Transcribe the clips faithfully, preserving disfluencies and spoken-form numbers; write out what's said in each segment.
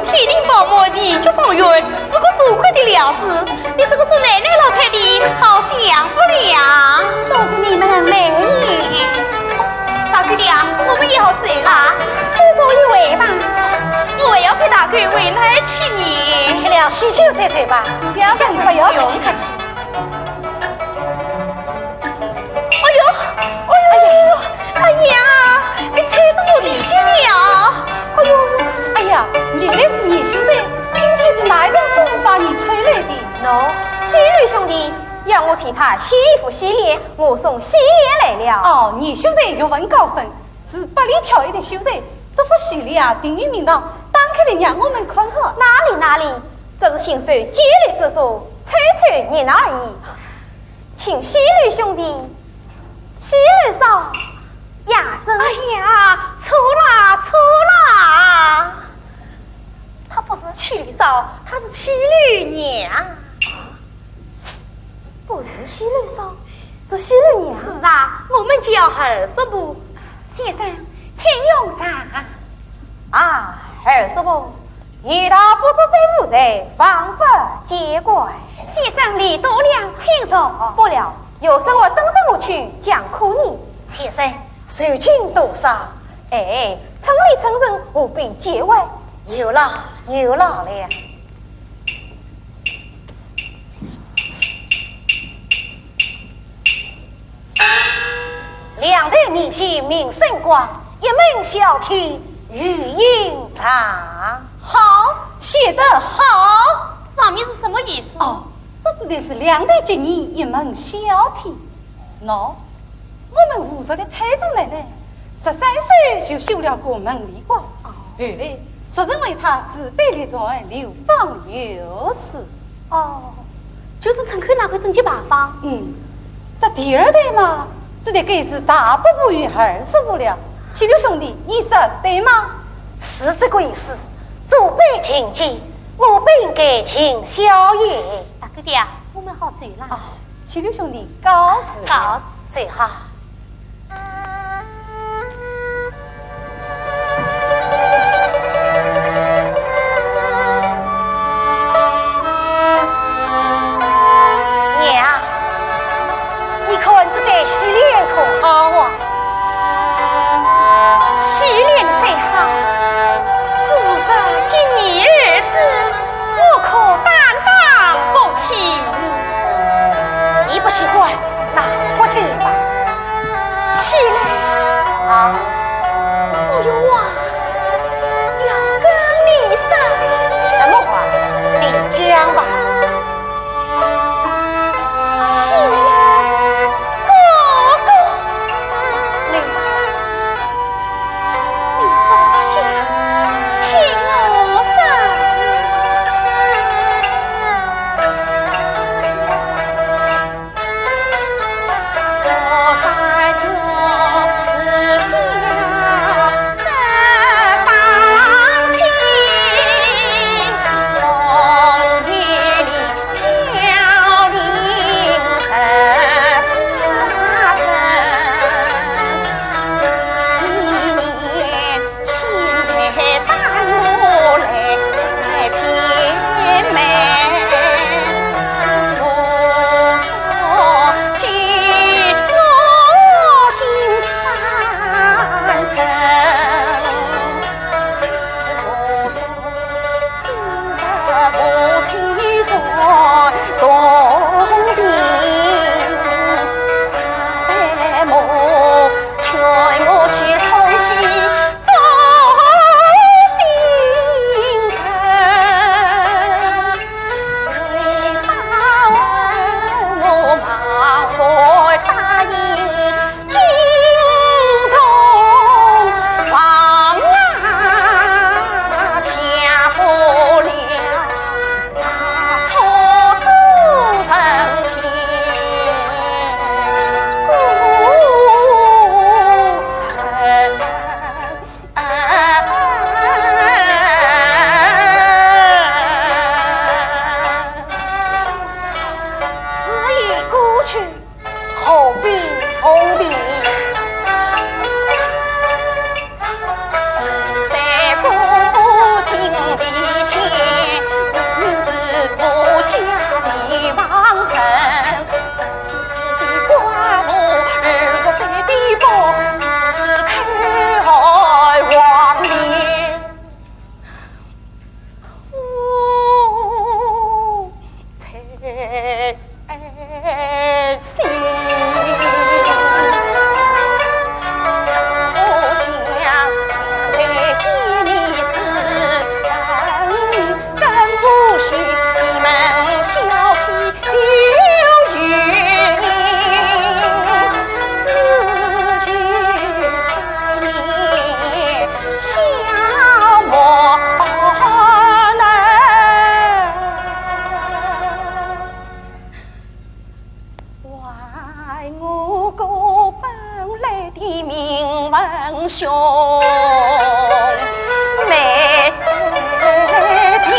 天庭报马，地府报冤，是个做官的料子。你这个做奶奶老太的，好想不了。都是你们的美意。大姑娘，我们要走了。走走一回吧。我还要陪大哥回南去呢。吃了喜酒再走吧，时间不早了，不要客气。 哎呦，哎呦，哎呀，你吹得我的天呀！哎呦，哎呀，原来是严秀才，今天是哪一阵风把你吹来的？喏，西楼兄弟要我替他洗一副洗脸，我送洗脸来了。哦，严秀才学问高深，是百里挑一的秀才，这副洗脸啊，定有名堂，打开来让我们看看。哪里哪里，这是信手拈来之作，凑凑热闹而已。 请西楼兄弟、西楼嫂、雅珍。哎呀，错啦，错啦！她不是西楼嫂，她是西楼娘。不是西楼嫂，是西楼娘。是啊，我们叫二叔婆。先生，请用茶。啊，二叔婆， 女大不足在无才，方不见怪。先生礼多了，请坐。不了，有事我等着我去讲可以。先生，酬金多少？哎，称理称人，何必见外？有劳，有劳了。 两代年间名声广，一门孝悌余英长。好，写得好。上面是什么意思？哦，这指的是两代结义，一门孝悌。喏，我们吴族的太祖奶奶，十三岁就修了个文理官，后来 俗人为她慈悲立传，流芳于世。哦，就是陈口那块贞节牌坊。嗯，这第二代嘛，这得该是大伯伯与二叔伯了。七六兄弟，你说对吗？是这个意思，祖辈勤俭，我辈应该尽孝也。大哥哥啊，我们好走了。啊，七六兄弟，告辞。告辞。走好。 娘，你看这对洗脸可好啊？洗脸虽好，只是这今年二十，我可担当不起。你不喜欢，那换头吧。 起来。啊？我有话要跟你说。什么话？你讲吧。起来，哥哥。你，你坐下，听我说。文兄妹情。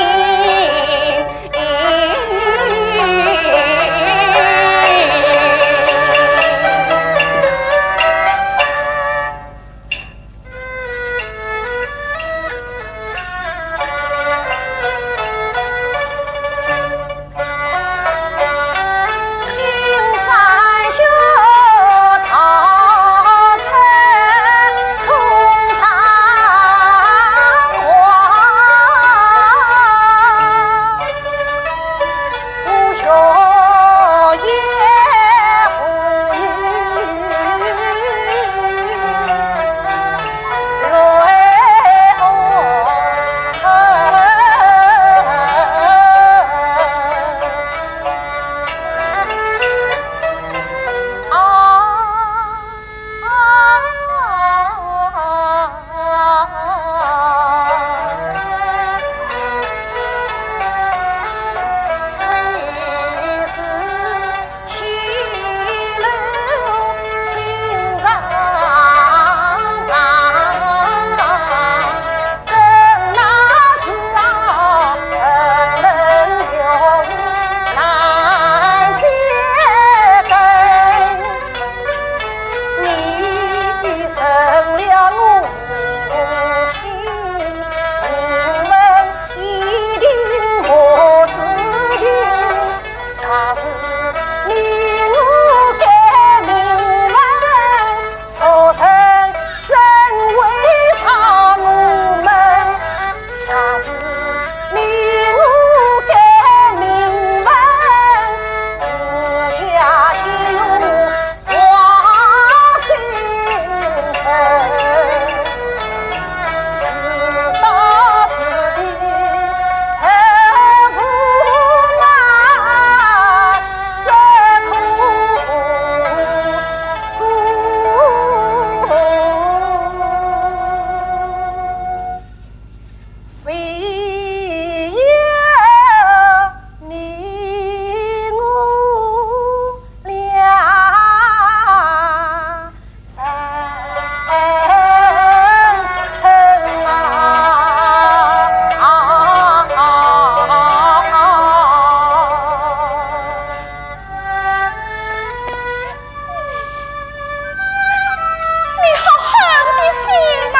你好狠的心呐！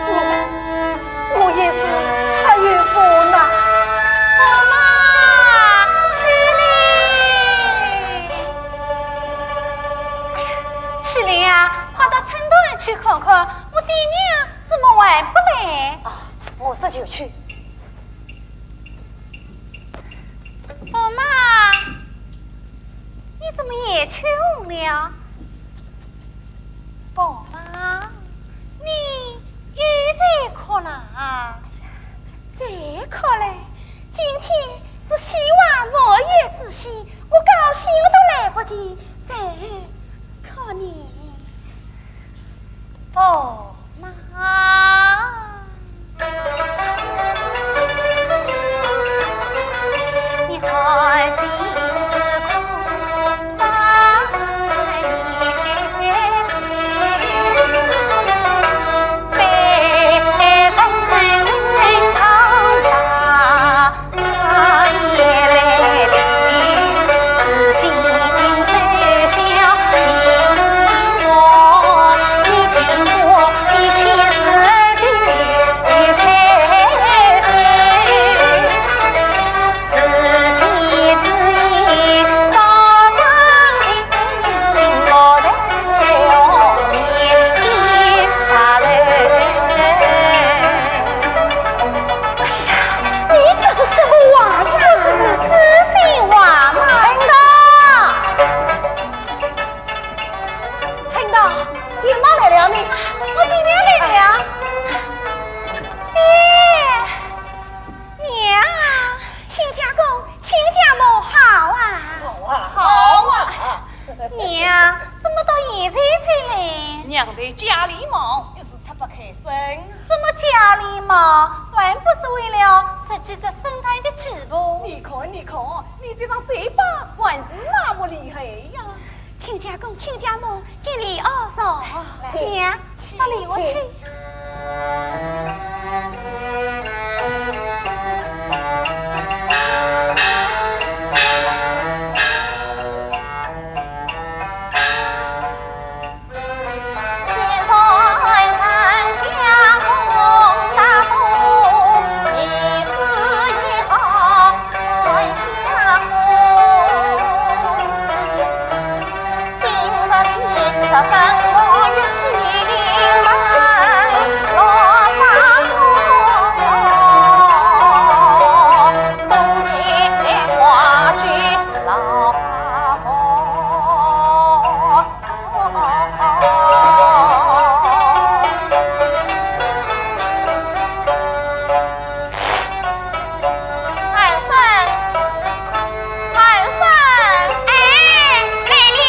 我，我也是出于无奈。妈妈，喜林！哎呀，喜林啊，快到村东去看看，我爹娘怎么还不来？啊，我这就去。 宝妈，你怎么也去了？宝妈，你又在哭了？再哭嘞？今天是西王满月之喜，我高兴都来不及，再哭呢？ 哦，妈。哎呀，你这是什么话呀？这是知心话嘛。陈达，陈达，爹妈来了呢。我爹娘来了。爹，娘，亲家公，亲家母，好啊。好啊，好啊。娘，怎么到现在才来？娘在家里忙，一时 脱不开身。什么家里忙？还不是为了十几只生蛋的鸡婆？你看，你看，你这张嘴巴还是那么厉害呀！亲家公，亲家母，请里屋坐。来，娘，那离我去。二婶，二婶，哎，来了。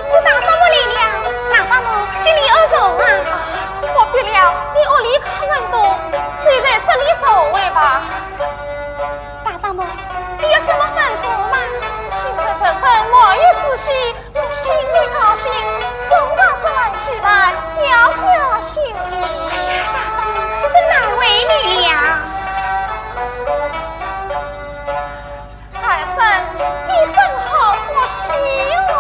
是大伯母来了，大伯母，请你入座啊。我不了，你屋里客人多，就在这里坐会吧。大伯母，你有什么吩咐吗？听说二婶满月之喜， 我心里高兴，送上这碗鸡蛋，表表心意。哎呀，大伯母，我真难为你了。二婶，你真好福气哦。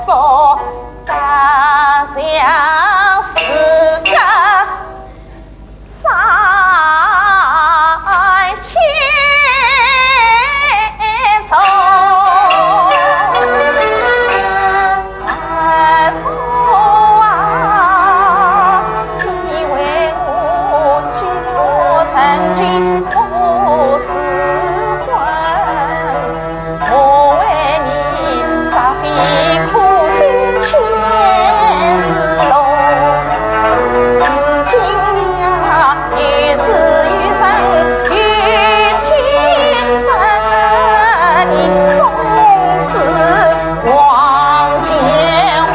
说大家是个三千种。说啊，你为我就曾经不是 我为你煞费苦心千时劳，如今呀，有子有孙有妻三人，终是望千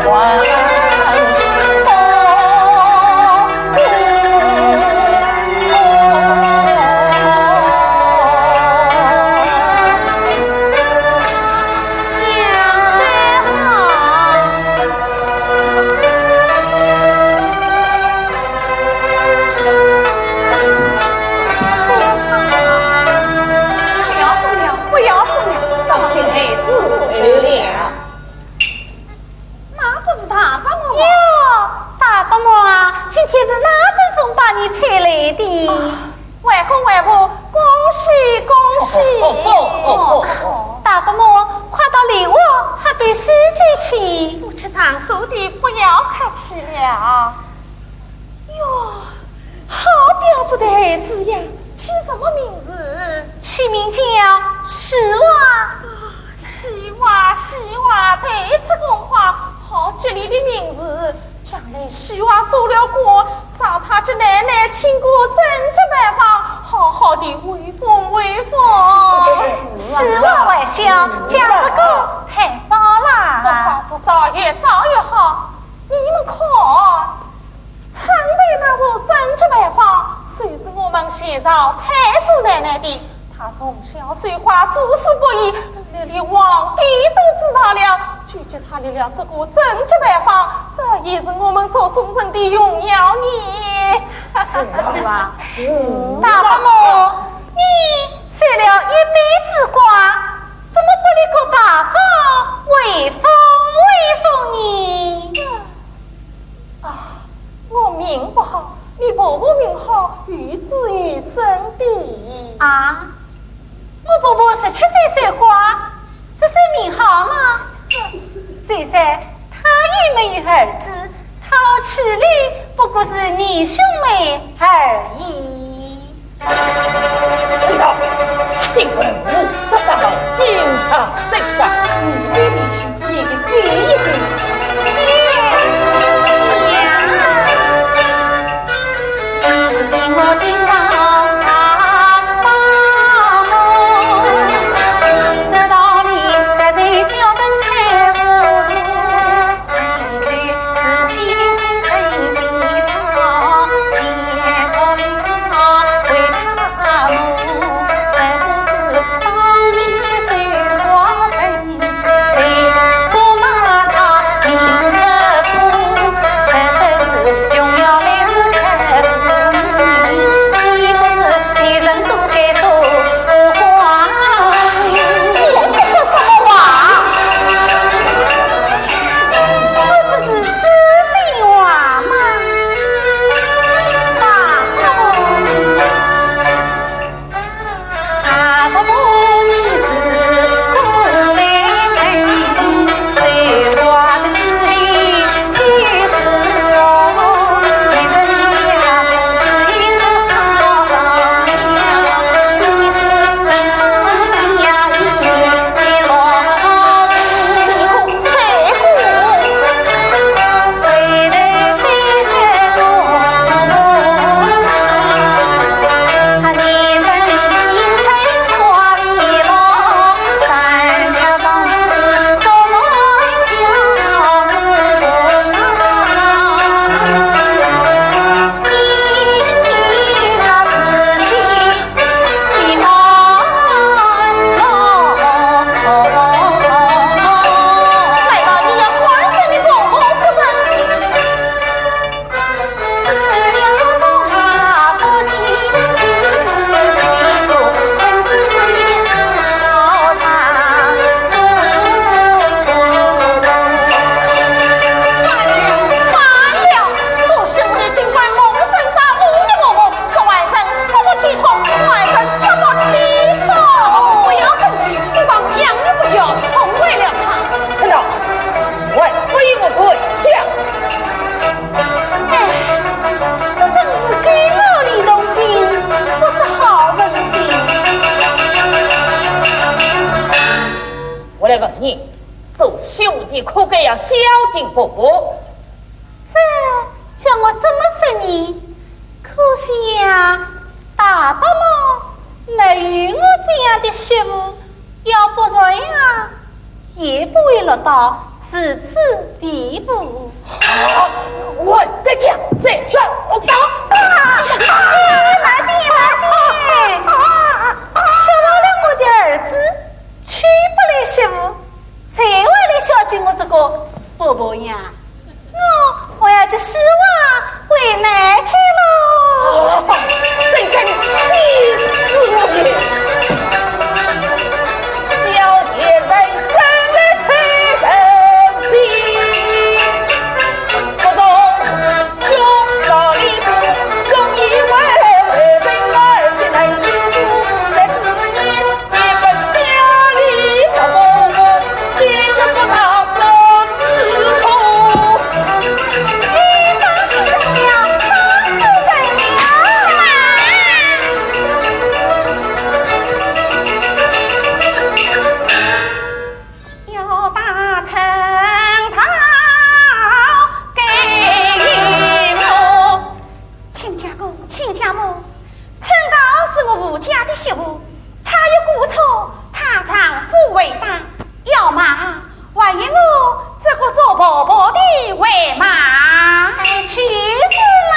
回。 不要送了，不要送了，当心孩子受了。 那不是大伯母吗？哟，大伯母啊，今天是哪阵风把你吹来的？外公外婆，恭喜恭喜！哦，哦，哦，哦。大伯母，快到里屋喝杯喜酒去。夫妻长寿的，不要客气了。哟，好标致的孩子呀，起什么名字？起名叫希望。 希望，希望，对，这个花，好吉利的名字。将来希望做了官，上太太奶奶请过珍珠牌坊，好好的威风威风。希望还小，讲这个太早啦。不早不早，越早越好。你们看， 唱台那座珍珠牌坊，就是我们前朝太祖奶奶的。她从小绣花，知书博艺，连皇帝都知道了，就给她立了这个珍珠牌坊，这也是我们做忠臣的荣耀呢。是啊，是啊。大伯母，你守了一辈子寡，怎么不立个牌坊，威风威风呢？这 啊，我命不好，你婆婆命好，有子有孙的。啊，我婆婆十七岁守寡，这算命好吗？虽然她也没有儿子，讨娶的不过是你兄妹而已。 听到，尽管胡说八道，阴差阳错，你的力气也给比一比。兄弟可该要孝敬伯伯。这叫我怎么说呢？可惜呀，大伯母没有我这样的媳妇，要不然呀，也不会落到如此地步。啊，我的家在上。我打。啊，慢点，慢点，说忘了我的儿子娶不来媳妇， 谁会来孝敬我这个伯伯呀？我，我要去施瓦回南去喽。哦，真正气死我了！小姐在山外推人心，不懂 要打成道给我。亲家公，亲家母，春桃是我吴家的媳妇，她有过错，她丈夫为大，要骂还有我这个做婆婆的为骂。哎，就是嘛。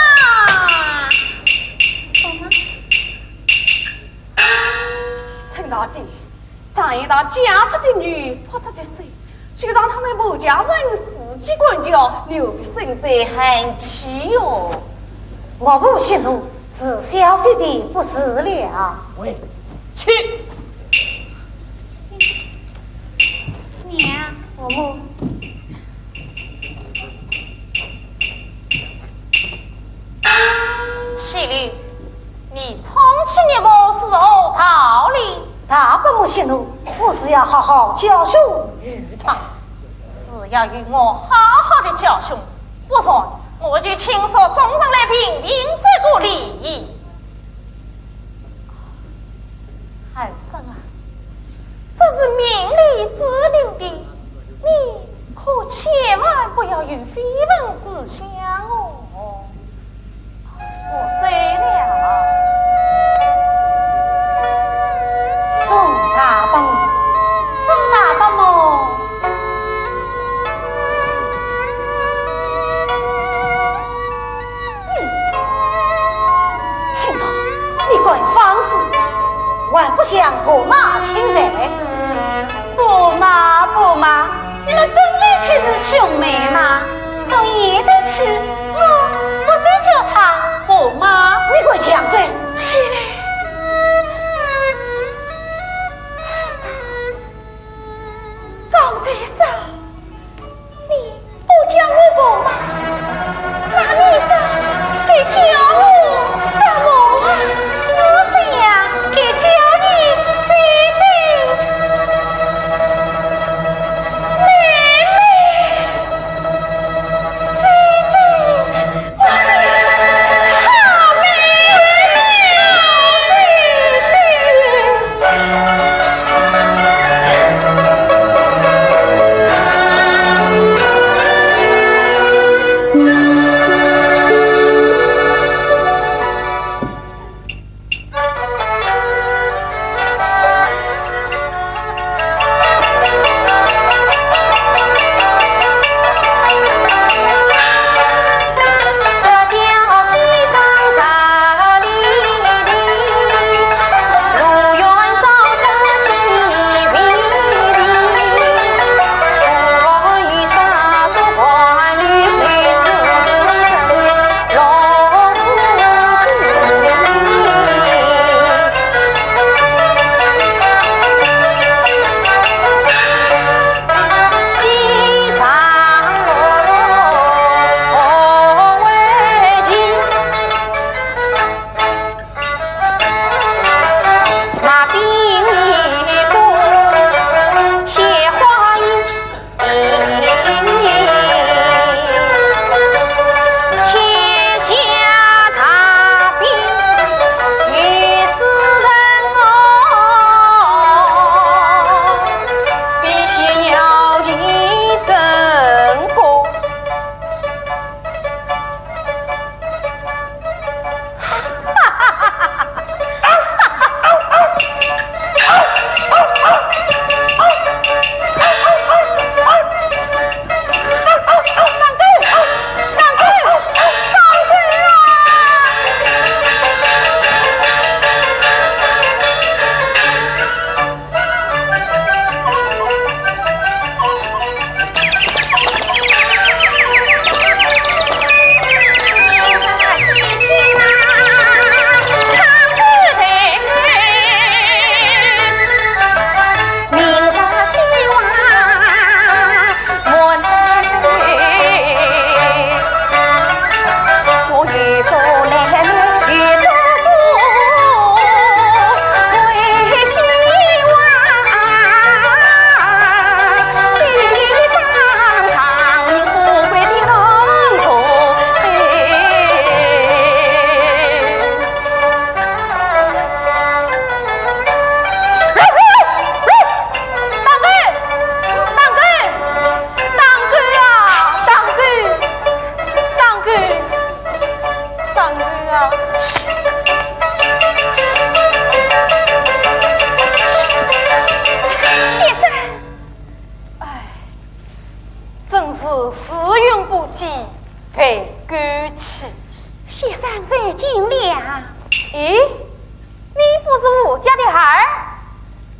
春桃姐， 常言道，嫁出去女，泼出去水，就让他们婆家人自己管教，留个身子寒气哟。岳父息怒，是小姐的不是了。喂，去。娘。岳母。 岂律，你冲起你我是何道理？大伯母息怒，我是要好好教训于他。是要与我好好的教训，不然我就请说众人来评评这个理。 儿孙啊，这是命里注定的，你可千万不要有非分之想哦。我走了。送大伯母。送大伯母。 哼，春桃，你敢放肆，还不向伯妈请罪？伯妈，伯妈，你们本来就是兄妹嘛，从现在起，我不再叫她伯妈。你敢犟嘴？起来！春桃，刚才说 你不叫我伯妈，那你说该叫我什么啊？我想该叫你姐姐、妹妹、姐姐。是死运不济，被狗欺。先生受惊了。咦，你不是吴家的二？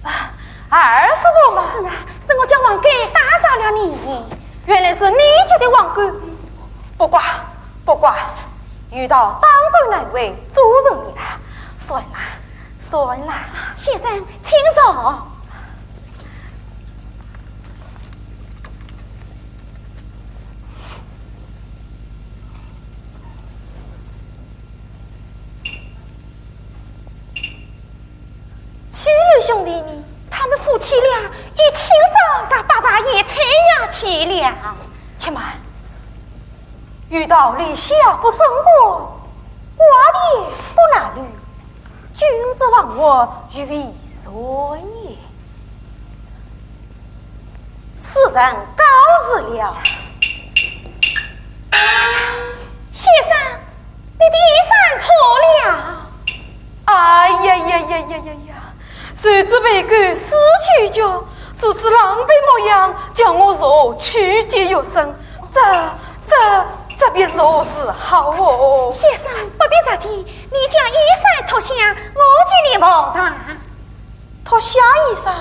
啊，二叔婆吗？是啊，是我家黄狗打扰了你。原来是你家的黄狗。不怪，不怪，有道当头难为主人也。算了，算了。先生，请坐。 七楼兄弟呢？他们夫妻俩一清早上八茶野炊呀去了。且慢，有道立夏不争官，寡店不纳糧，君子亡我以为谁也。 世人告辞了。先生，你的衣衫破了。哎呀呀呀呀呀呀！谁知被狗撕去脚，如此狼狈模样，叫我如何去见学生？这、这、这便如何是好哦？先生，不必着急，你将衣衫脱下，我给你蒙上。 脱下衣裳，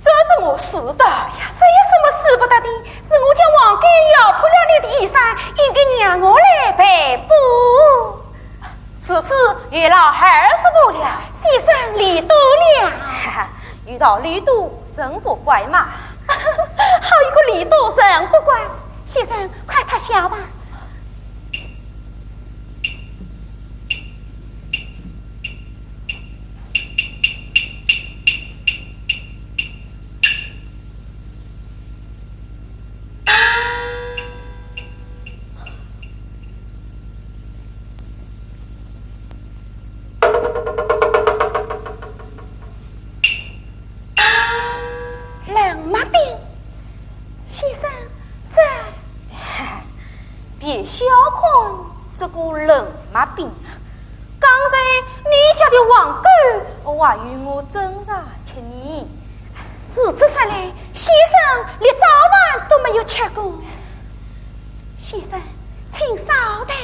这怎么使得？哎呀，这有什么使不得的？是我家黄狗咬破了你的衣裳，应该让我来赔补。如此也劳二叔婆了。先生礼多了。哈哈，有道礼多人不怪嘛。好一个礼多人不怪。先生，快脱下吧。 冷脉病，先生，这……别小看这个冷脉病啊，刚才你家的黄狗还与我争茶吃呢。如此说来，先生连早饭都没有吃过。先生，请稍待。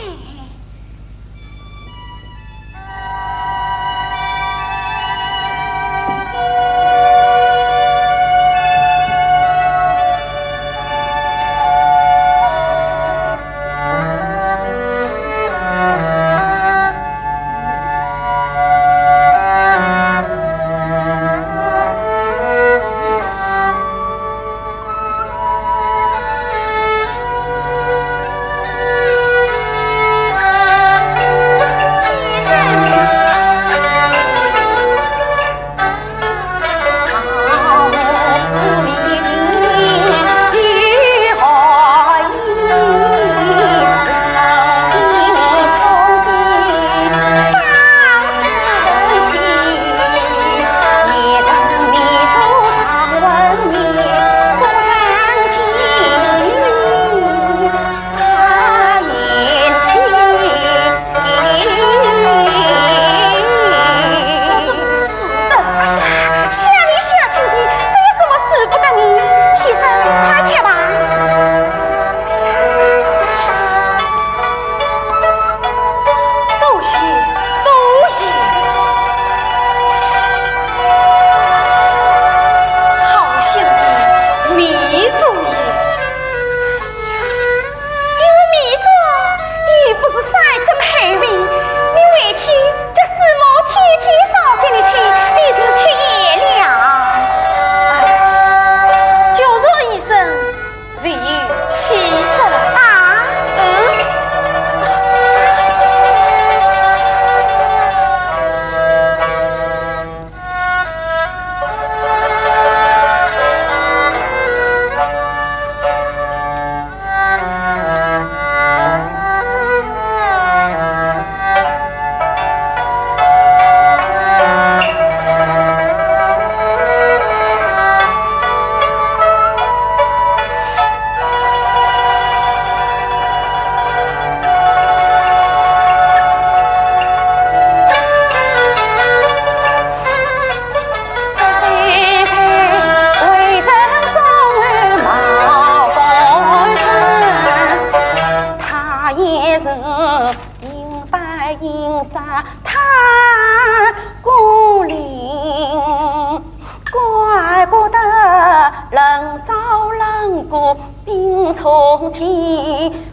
兵从前，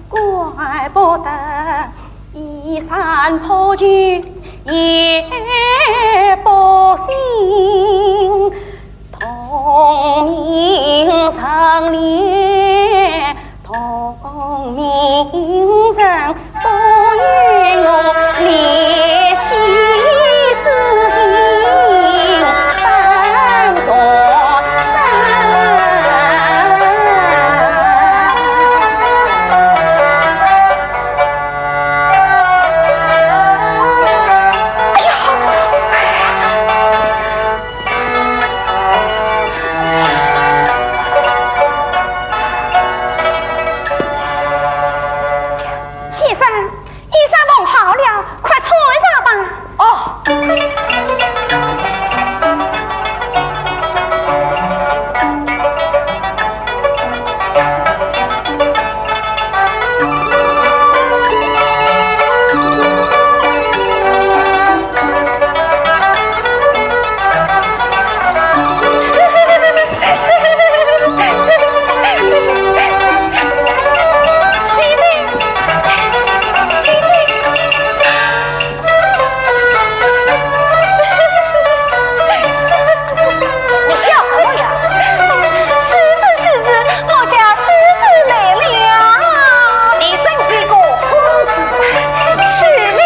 怪不得衣衫破旧也不新。同名相连，同名人，不与我怜惜之情半作声。哎呀！先生，衣裳弄好了，快穿上吧。哦。你笑什么呀？是是是是，我家叔叔来了。你真是一个疯子。是嘞。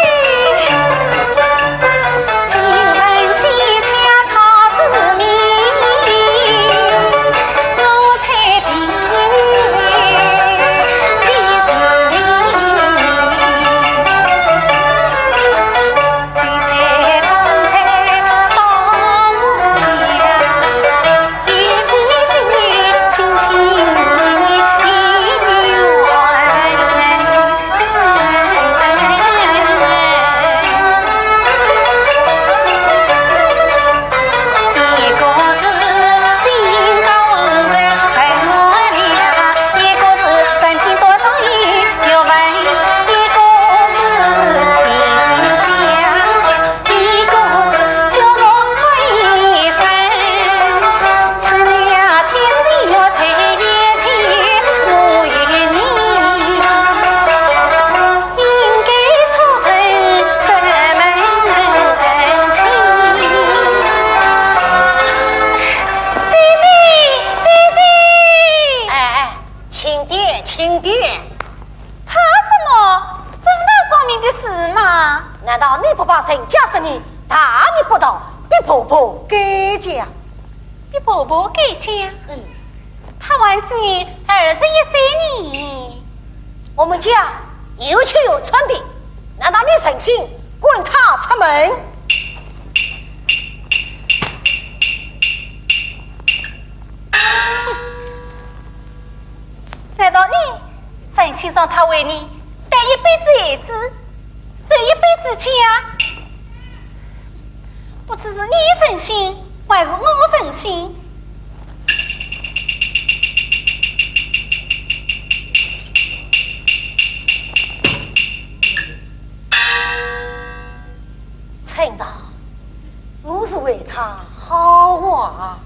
哎，轻点，轻点。怕什么？正大光明的事嘛。难道你不怕人家说你大逆不道，逼婆婆改嫁？逼婆婆改嫁？嗯。她还只有二十一岁呢。我们家有钱有穿的，难道你忍心赶她出门？ 难道你忍心让她为你带一辈子孩子，守一辈子家？不知是你忍心，还是我忍心？ 陈道，我是为她好啊。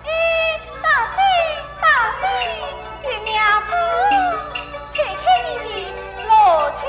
哎，大喜，大喜，月娘子，解开你的罗裙。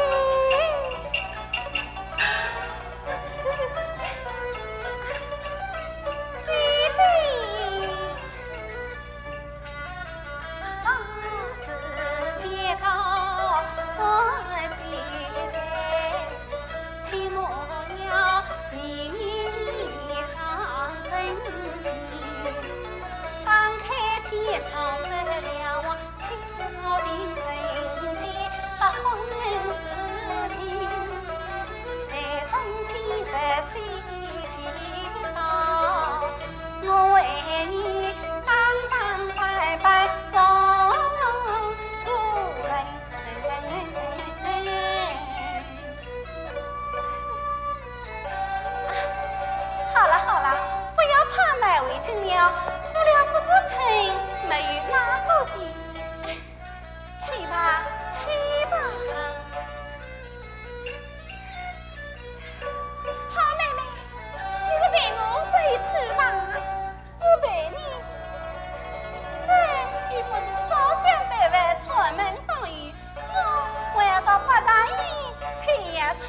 好了好了，不要怕难为情了，我俩这不成没有哪个的。去吧，去吧。好妹妹，你是陪我走一次吧。我陪你？这又不是烧香拜佛、串门访友，我还要到法场里去呀去。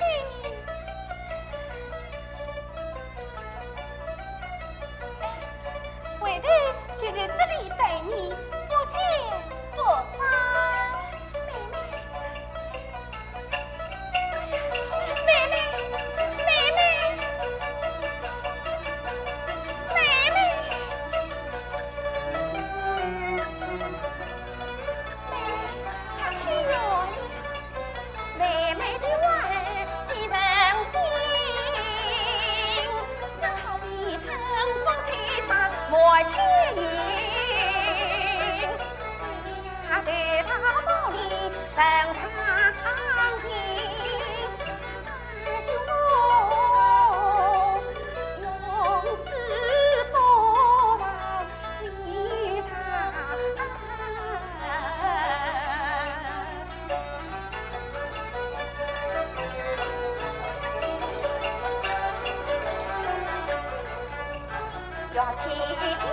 回头就在这里等你，不见不散。妹妹，妹妹，妹妹，妹妹。 妹妹，她去哪里？妹妹的话儿几人信？正好比春风吹散满天云。她对大道理人常情。 要去见。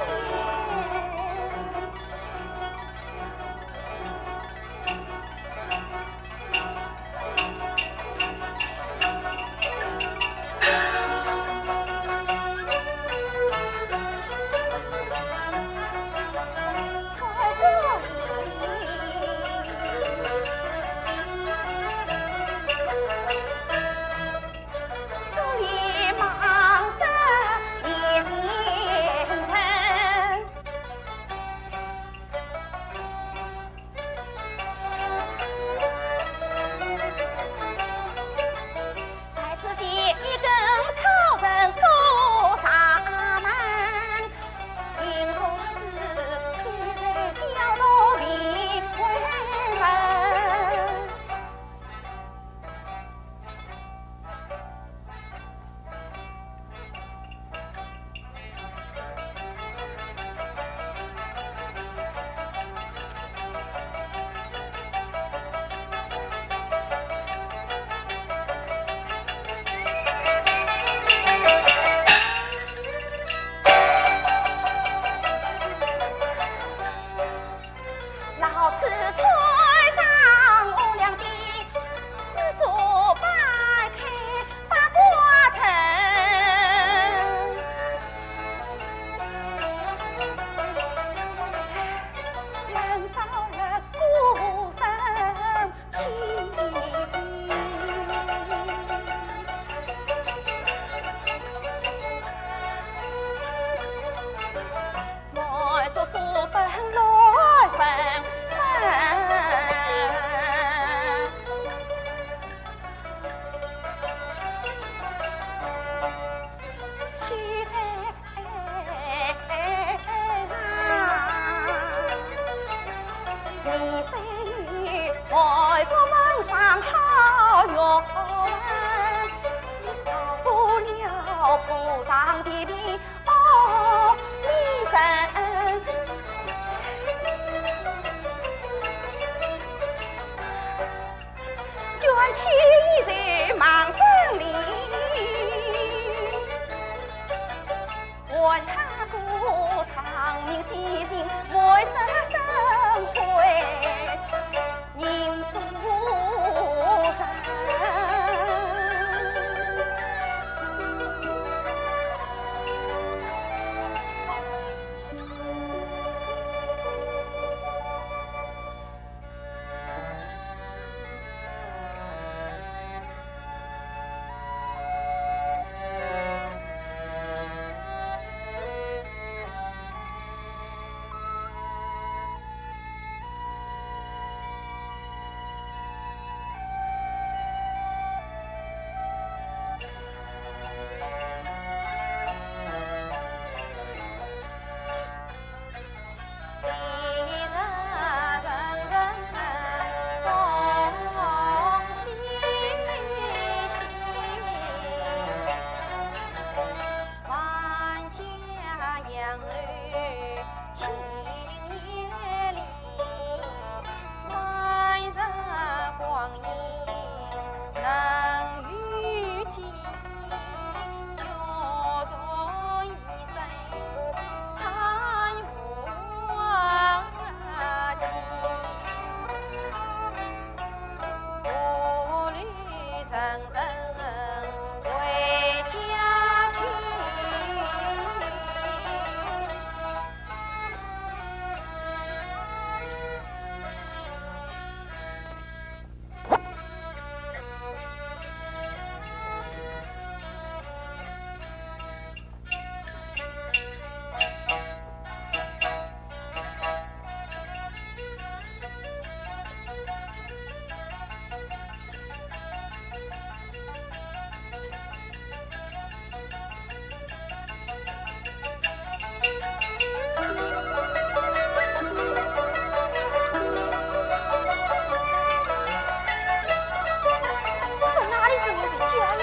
这哪里是我的家呀？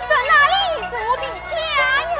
这哪里是我的家呀？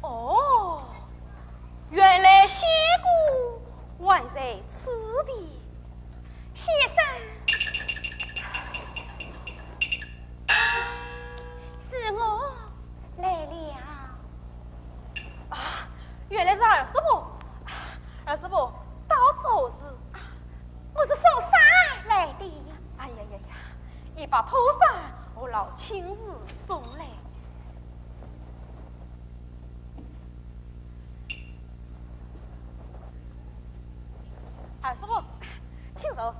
哦，原来仙姑还在此地。先生，是我来了。啊，原来是二师婆。啊，二师婆，到此何事？啊，我是送伞来的。哎呀呀呀，一把破伞，我老亲自送来。 二师傅，请坐。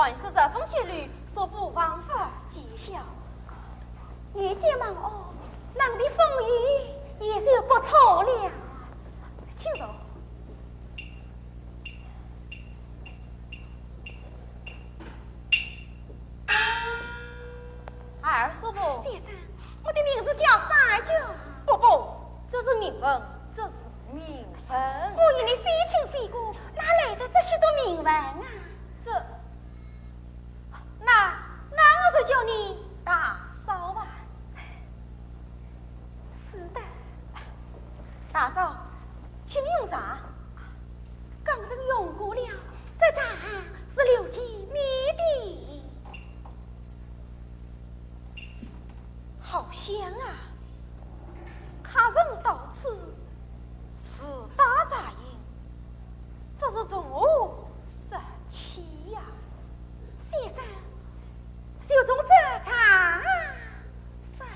寒食十分节律，速步防范见效。御姐忙哦，冷避风雨也就不错了。请坐。 二叔父。先生，我的名字叫三九。不不，这是名分，这是名分。我与你非亲非故，哪来的这许多名分啊？这，那，那我就叫你大嫂吧。 是的。大嫂，请用茶。刚刚用过了，这茶是留给你的。好香啊！客人到此，自打茶饮，这是从何说起呀？先生， 就从这茶上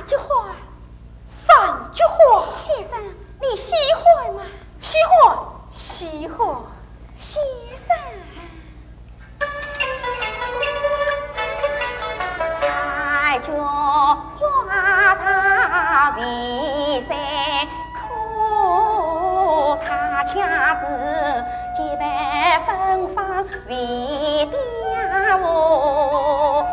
句话，三句话。先生，你喜欢吗？喜欢，喜欢。先生。三句话，他未曾哭，他恰似洁白芬芳未掉落。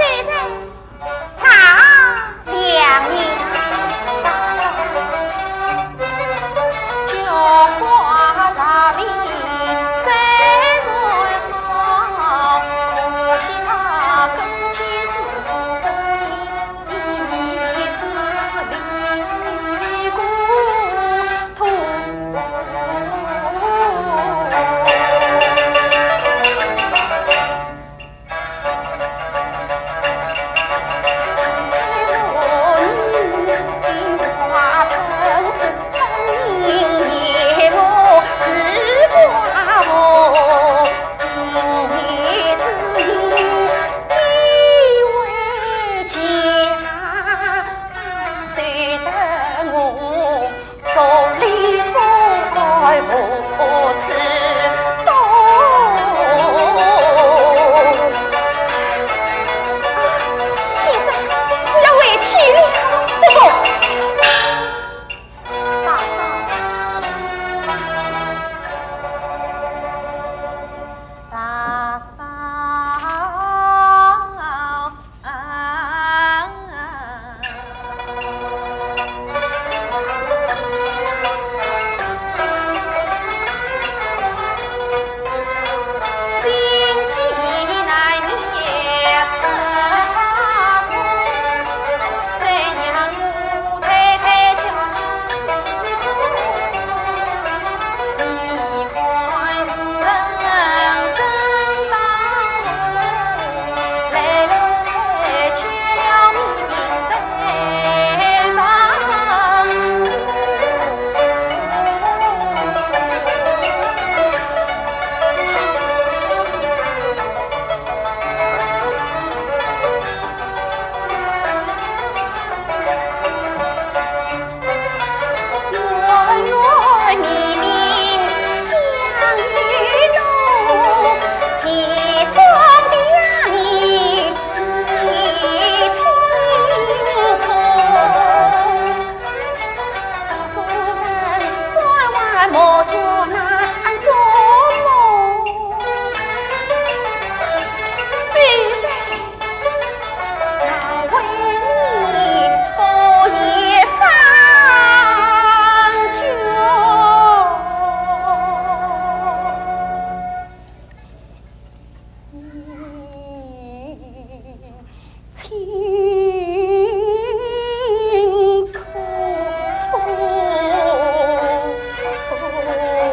谁在唱？两位大嫂。先生，我要回去了。不，不。大嫂。大嫂。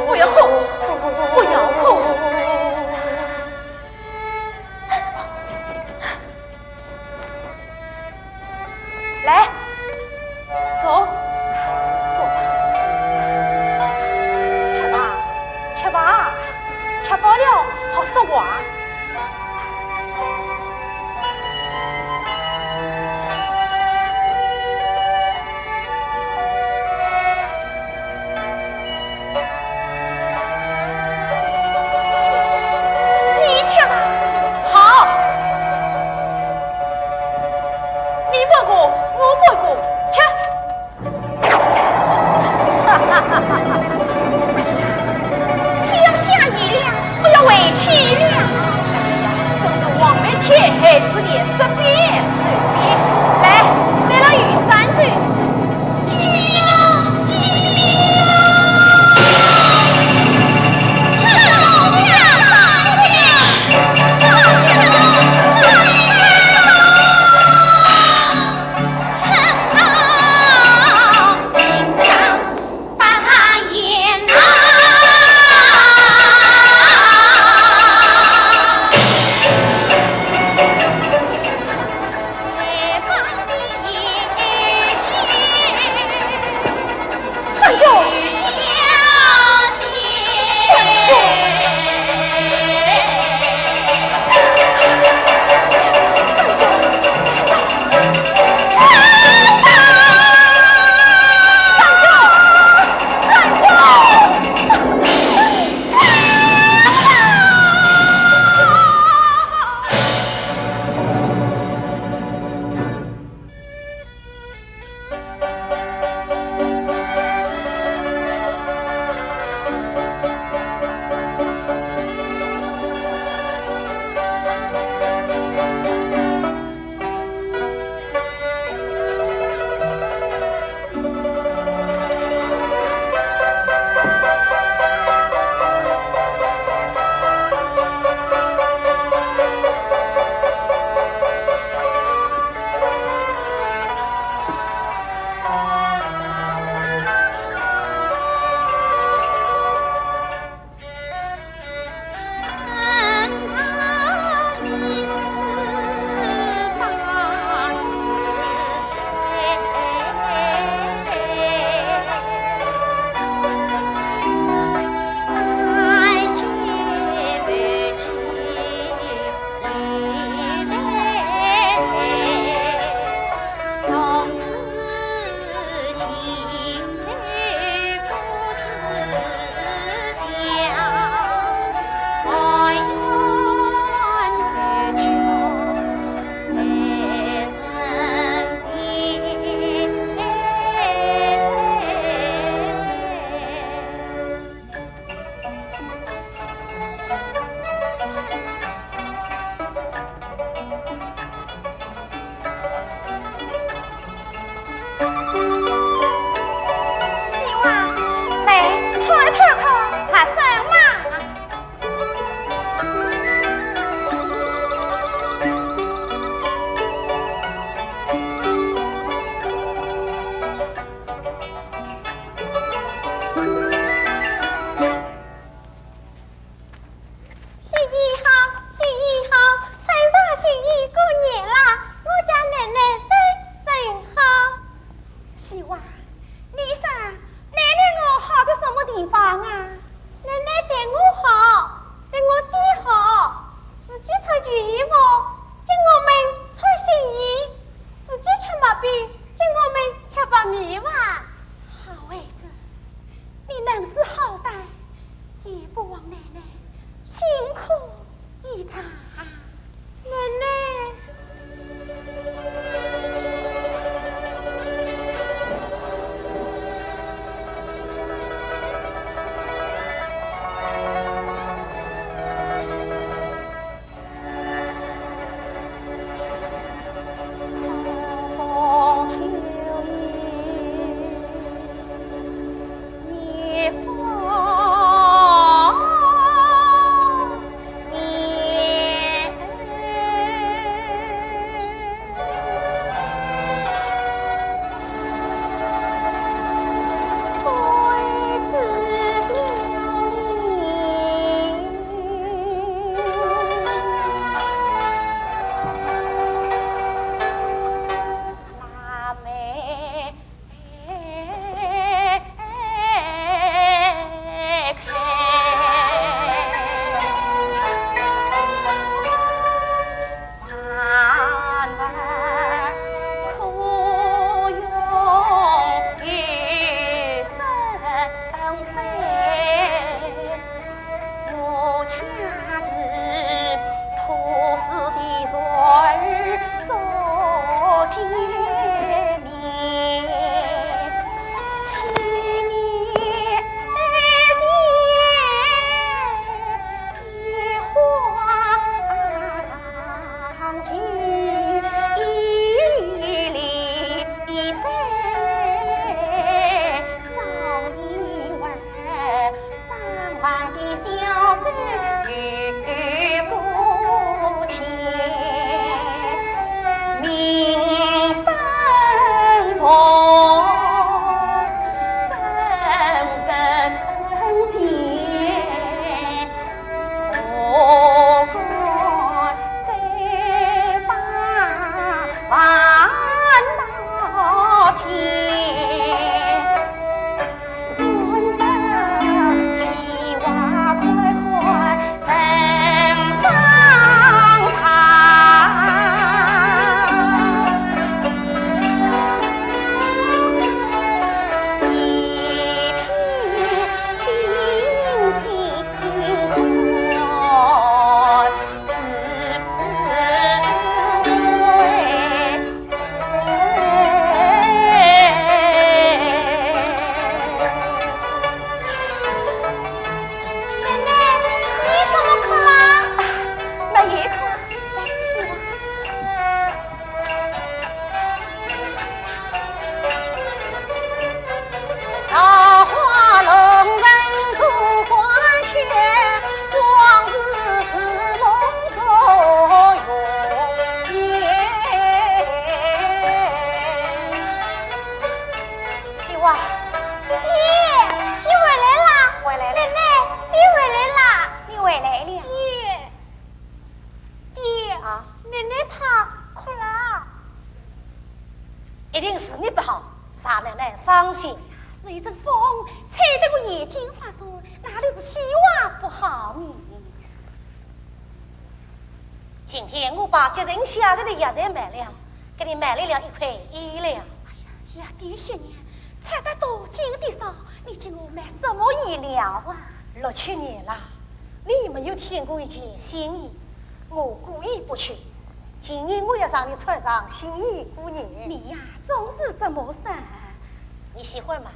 不要哭，不要哭。来，坐，坐吧。吃吧，吃吧，吃饱了好说话。 你吃吧。好。你不过，我不过，吃。天要下雨了，我要回去了。辛苦一场。奶奶。奶奶，你怎么哭了？没有哭，来，起来。秀华。爹，你回来啦！回来了。奶奶，你回来啦！你回来了。爹，爹，啊？奶奶她哭了。一定是你不好，让奶奶伤心。是一阵风，吹得我眼睛发酸，哪里是秀华不好呢？ 今天我把节前下来的药材卖了，给你买来了一块衣料。哎呀，爹歇歇，穿得多紧点少，你给我买什么衣料啊？六七年了，你没有添过一件新衣，我故意不去。今年我要让你穿上新衣过年。你呀，总是这么说。你喜欢吗？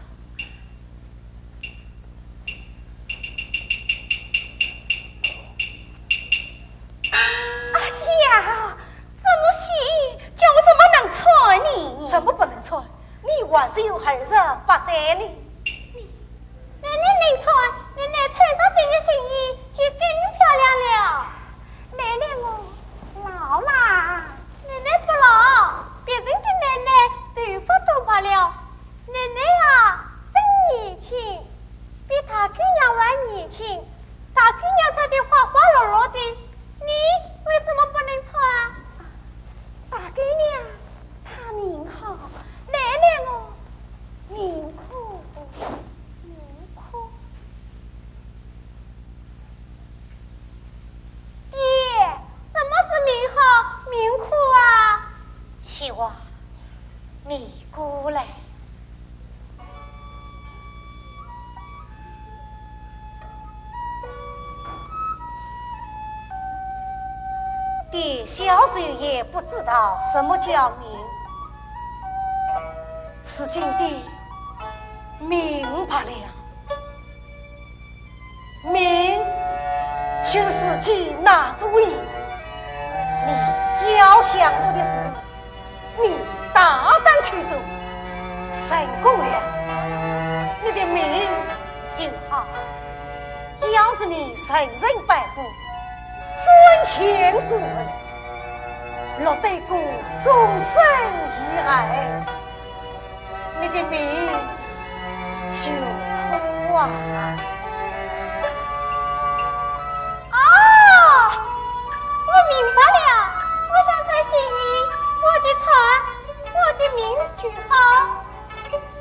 哎呀，这么新，叫我怎么能穿呢？怎么不能穿？你还只有二十八岁呢。你，奶奶能穿，奶奶穿上这件新衣就更漂亮了。奶奶我老啦。奶奶不老，别人的奶奶头发都白了， 奶奶啊，真年轻，比大姑娘还年轻。大姑娘穿得花花绿绿的，你为什么不能穿啊？大姑娘她命好，奶奶我命苦。小时候也不知道什么叫命，如今的明白了。命就是自己拿主意，你要想做的事，你大胆去做，成功了，你的命就好。要是你任人摆布， 专权过分，落得个终身遇害，你的命就苦啊！哦，我明白了，我常穿新衣，我就穿我的命就好。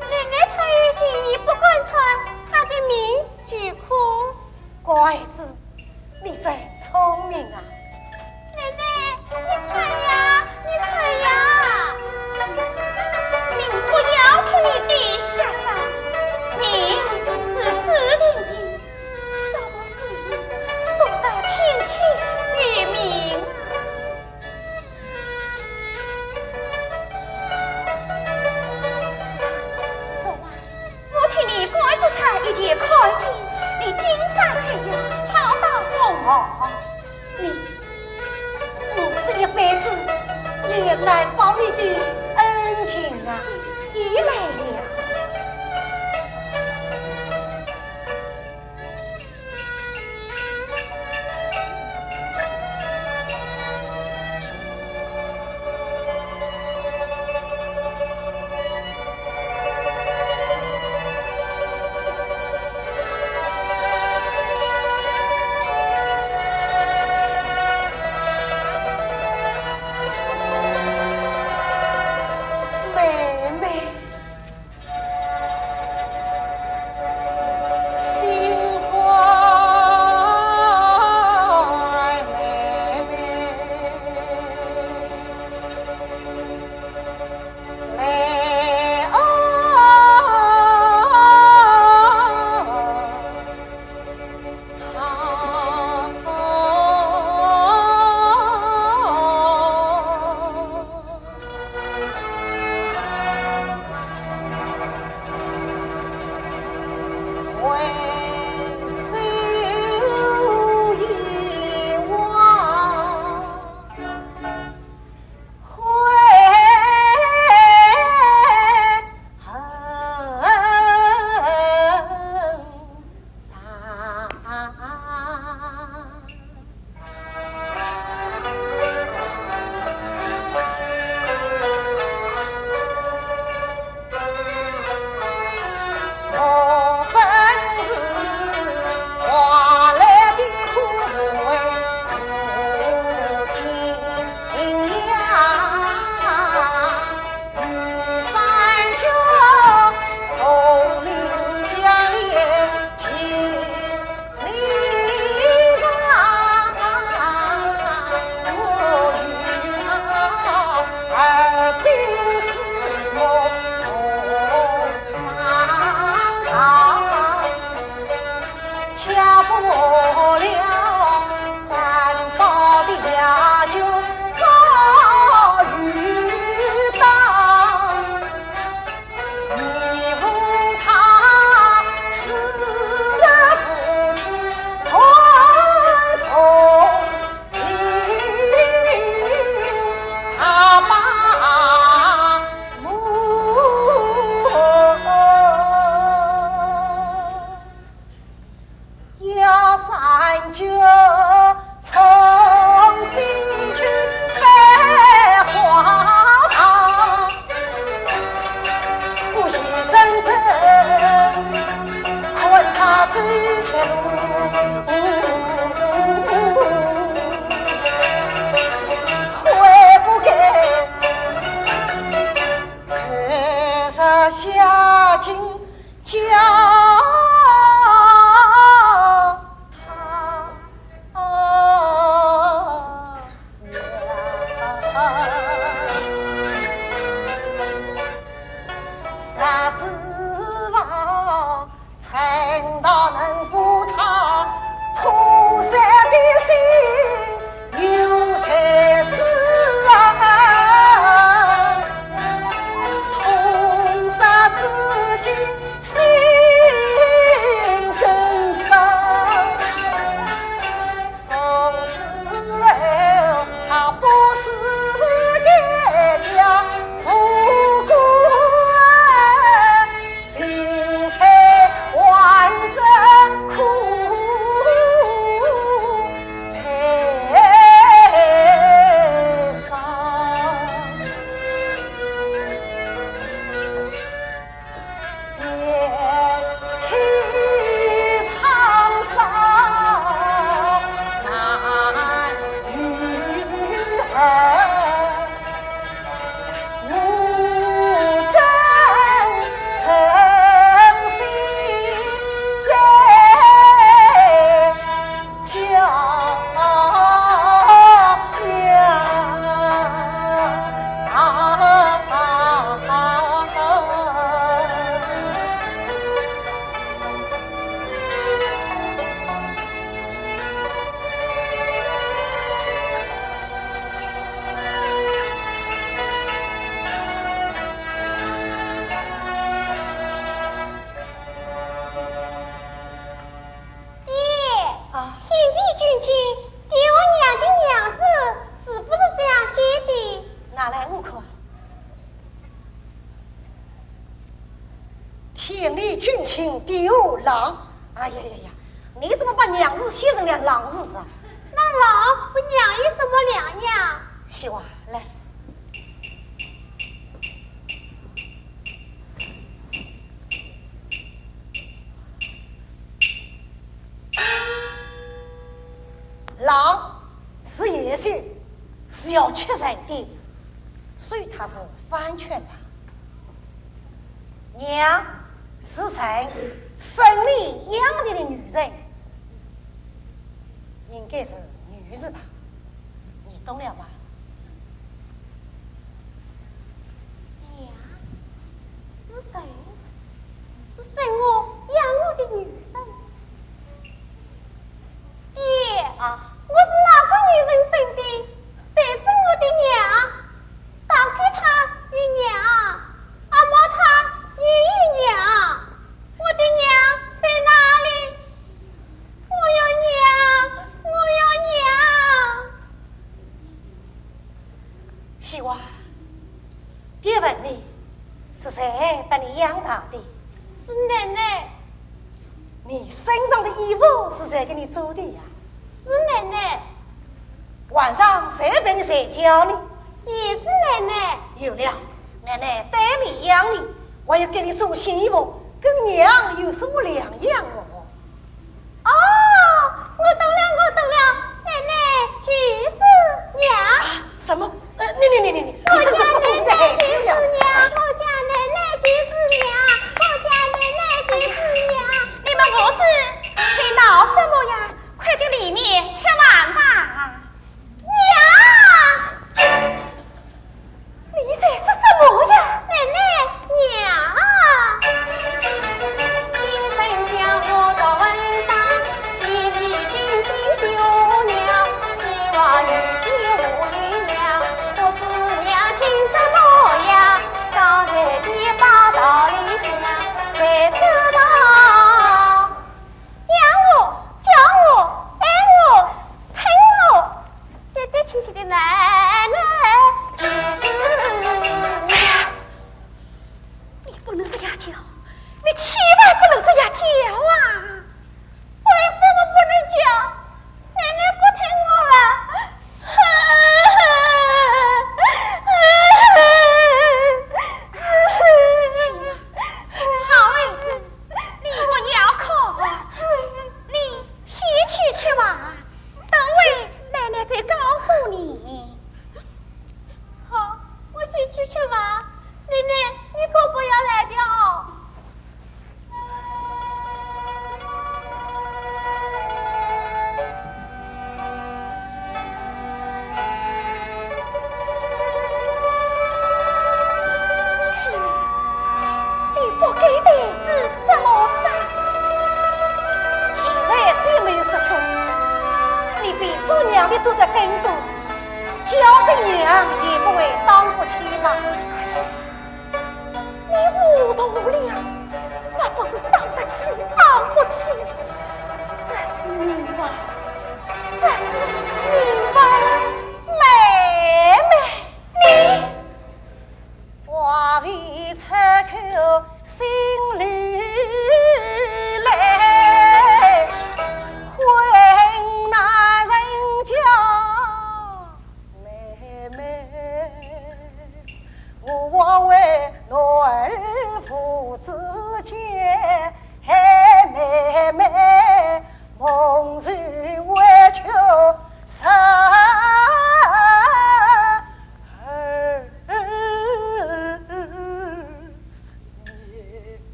奶奶她有新衣不敢穿，她的命就苦。 乖儿子，你真聪明啊！奶奶，你看呀，你看呀，命不要听你的瞎话，命是注定的，什么事都得听天由命。 昨晚我替你赶仔差一件案件，你竟然还要跑到凤凰。你，我这一辈子也难报你的恩情啊！又来了。 妹妹。爹，啊。天地君亲，爹和娘的娘字是不是这样写的？拿来我看。天地君亲，爹和郎。哎呀呀呀，你怎么把娘字写成了郎字啊？那郎和娘有什么两样？喜华，来。 郎是贤婿，是要吃人的，所以他是番犬吧。娘是人，生你养你的女人，应该是女字吧？你懂了吧？娘是人， 是生我养我的女人。爹，啊。我是哪个女人生的？谁是我的娘？大哥他有娘，阿毛他也有娘，我的娘在哪里？我要娘，我要娘！喜华， 爹问你，是谁把你养大的？是奶奶。你身上的衣服是谁给你做的呀？是奶奶。晚上谁陪你睡觉呢？也是奶奶。有了，奶奶带你养你，还要给你做新衣服，跟娘有什么两样哦？ 哦，我懂了，我懂了，奶奶就是娘。啊，什么？呃，你你你你你，你这个不懂事的孩子呀！我家奶奶就是娘，我家奶奶就是娘，我家奶奶就是娘。你们母子在闹什么呀？快进里面吃饭吧。娘！ 你在说什么呀？奶奶，娘啊！养我，教我，爱我，疼我，爹爹亲亲的奶奶就是娘。你不能这样叫，你千万不能这样叫啊！为什么不能叫？奶奶不疼我了。 好孩子，你不要哭，你先去吃饭，等会奶奶再告诉你。好，我先去吃饭，奶奶，你可不要来的哦。 你不该对子这么说。现在子没有说错，你比做娘的做得更多，叫声娘也不会当不起嘛。 你糊涂了，这不是当得起当不起，这是命啊，这是命啊！妹妹，你话未出口，心里来，婚难成家。 妹妹，我为男儿父子间，哎，妹妹，蒙受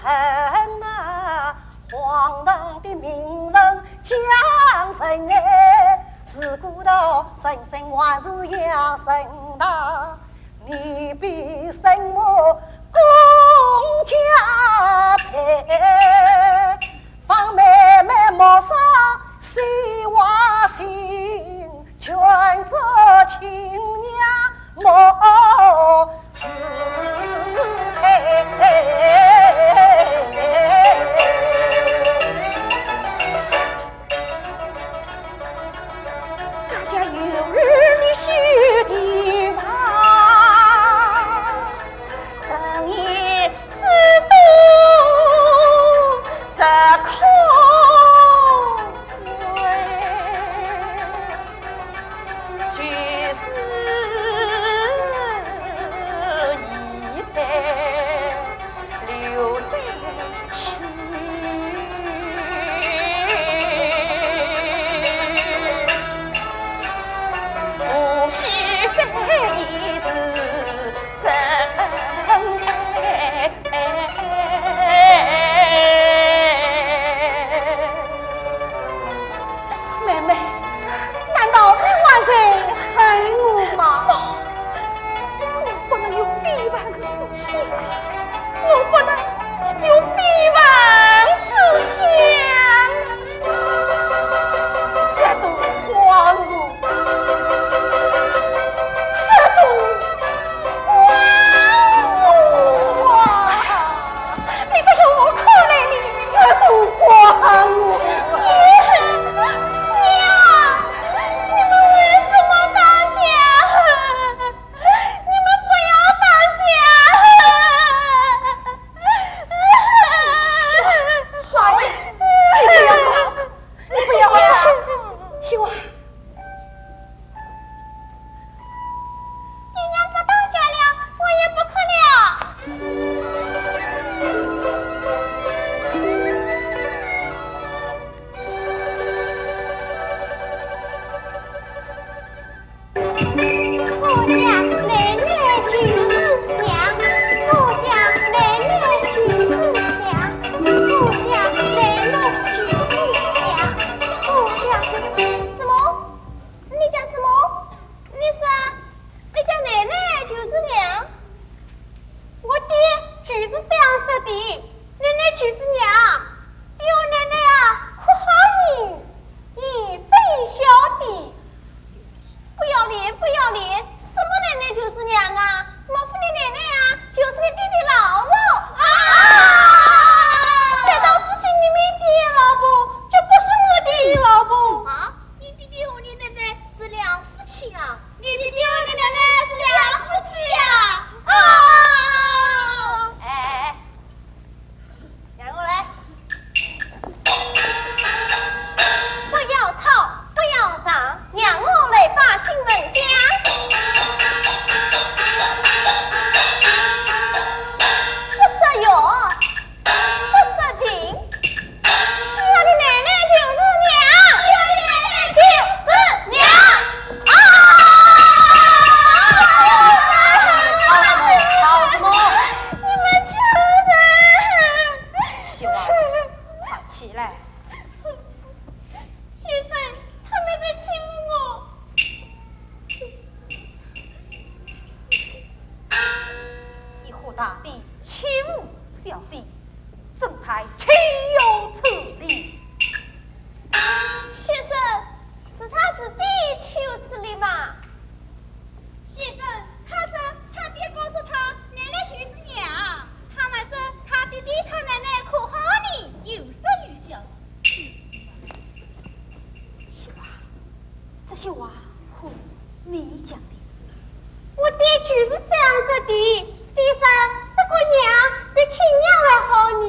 恨啊，荒唐的名分将人哎，是孤独人生还是要人道？你比什么公家配？方妹妹莫伤西瓜心，全是亲娘莫失配。家家有儿的兄弟嘛，深夜只懂实空闺。 就是一代刘三清，无锡非也是真爱。 妹妹，难道你还在恨我吗？我不能有非分之想，我不能有非分之想。这都怪我，这都 怪我啊！你这个无可怜的人！这都怪我！你，你呀，你们为什么打架？你们不要打架！秀华，孩子，你不要哭，你不要哭，秀华。 爹娘不打架了，我也不哭了。我家奶奶就是娘，我家奶奶就是娘，我家奶奶就是娘，我家什么？ 你讲什么？你说你家奶奶就是娘？我爹就是这样说的，奶奶就是娘，比我奶奶啊可好呢，一生一世的。不要脸，不要脸，什么奶奶就是娘啊？莫非你奶奶啊，就是你爹的老婆啊？难道不是你们爹老婆，就不是我爹老婆？啊？ 你爹爹和你奶奶是两夫妻啊？你爹爹和你奶奶是两夫妻啊？啊！哎，让我来。不要吵，不要嚷，让我来把信问讲。不说哟， 不说情，是我的奶奶就是娘，是我的奶奶就是娘。啊！吵什么？吵什么？你们这人！秀华，快起来。 先生，他们在欺负我。你和大弟欺负小弟，怎奈岂有此理？先生，是他自己岂有此理嘛。 先生，他说他爹告诉他，奶奶就是娘。他们说他爹爹他奶奶可好呢，有说有笑。秀华，这些话可是你讲的？我爹就是这样说的，爹说这个娘比亲娘还好呢。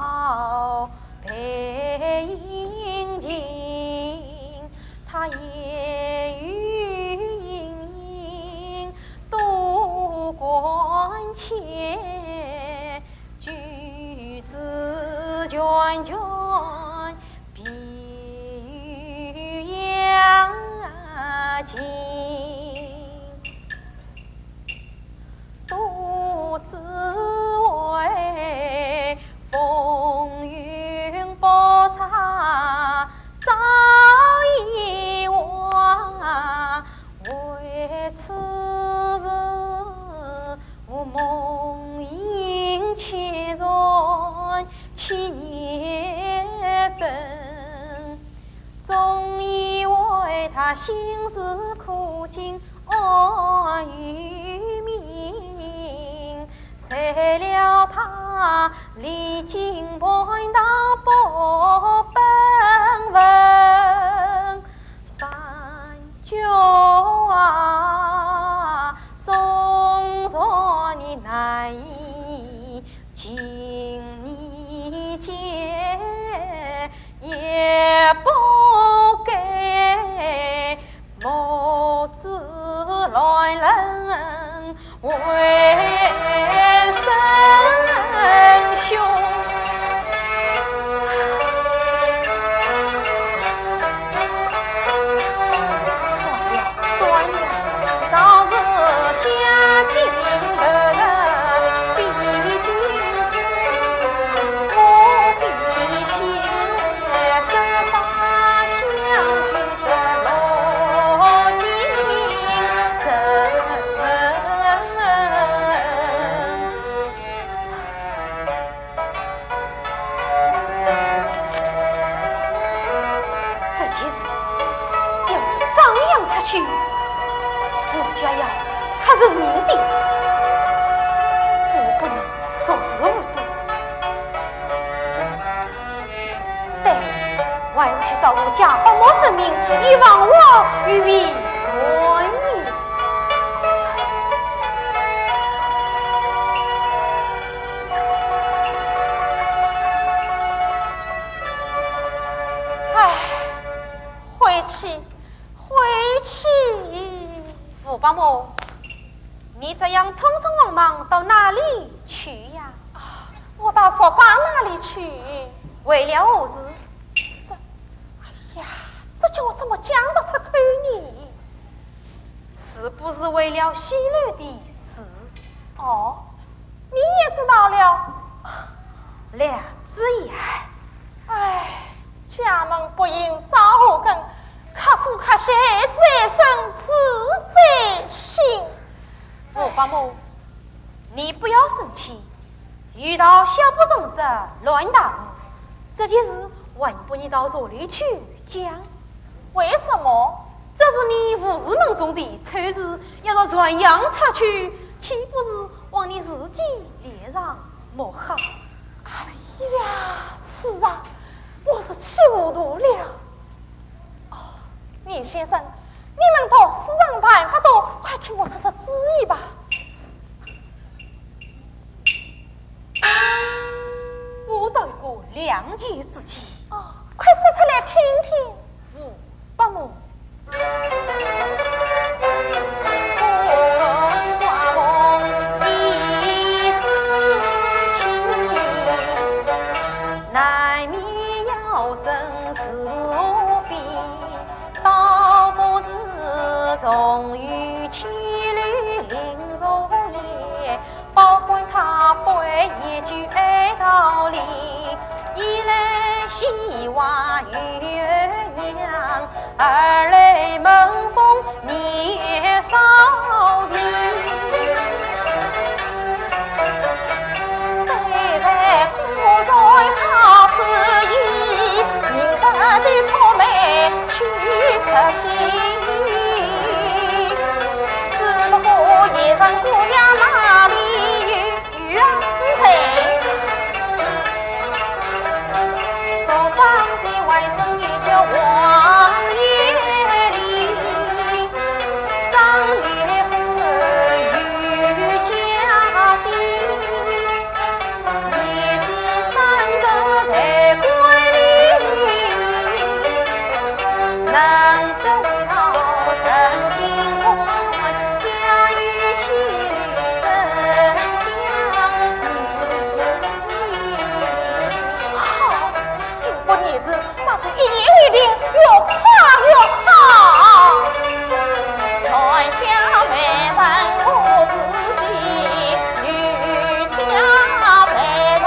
好背影近，他夜雨隐隐多关切，举止眷眷 碧玉阳尽，独自为风云宝刹早已忘。为此事，我梦萦千转 千夜枕，总以为他心事苦尽安于民，谁料他历经盘道不本分。 三九啊，纵然你难以尽你节，也不该母子乱伦 为生兄。算了，算了，倒是下井的人比君子，我比心也生发相聚 这路径人。这件事要是张扬出去，吴家要出人命的，我不能坐视无睹。 对，我还是去找我家伯母说明，以防我遇危险。唉，晦气，晦气。吴伯母，你这样匆匆忙忙到哪里去呀？ 我到所长那里去。为了何事？这，哎呀，这叫我怎么讲得出口呢？是不是为了西楼的事？哦，你也知道了？略知一二。唉，家门不幸早无根，客户客谁在身，事在心。吴伯母， 你不要生气，有道小不成则乱大谋，这件事还不你到所里去讲。为什么？这是你无事门中的丑事，要是传扬出去，岂不是往你自己脸上抹黑？哎呀，是啊，我是气糊涂了。 哦，宁先生，你们读书人办法多，快替我出出主意吧。我倒有个良计之计。哦，快说出来听听。吴伯母。 难免要生是非，倒不如重于妻女林中也，保管他不会一句爱道理，一来戏话与儿娘，二来门风 年少的。虽然苦在好之意，明日就托媒去执亲。只不过一人姑娘哪里有 有啊，是谁？所长的外甥女叫王月丽，张月芬有家底，年纪三十子，那是一言为定，越快越好。全家媒人我自己，女家媒人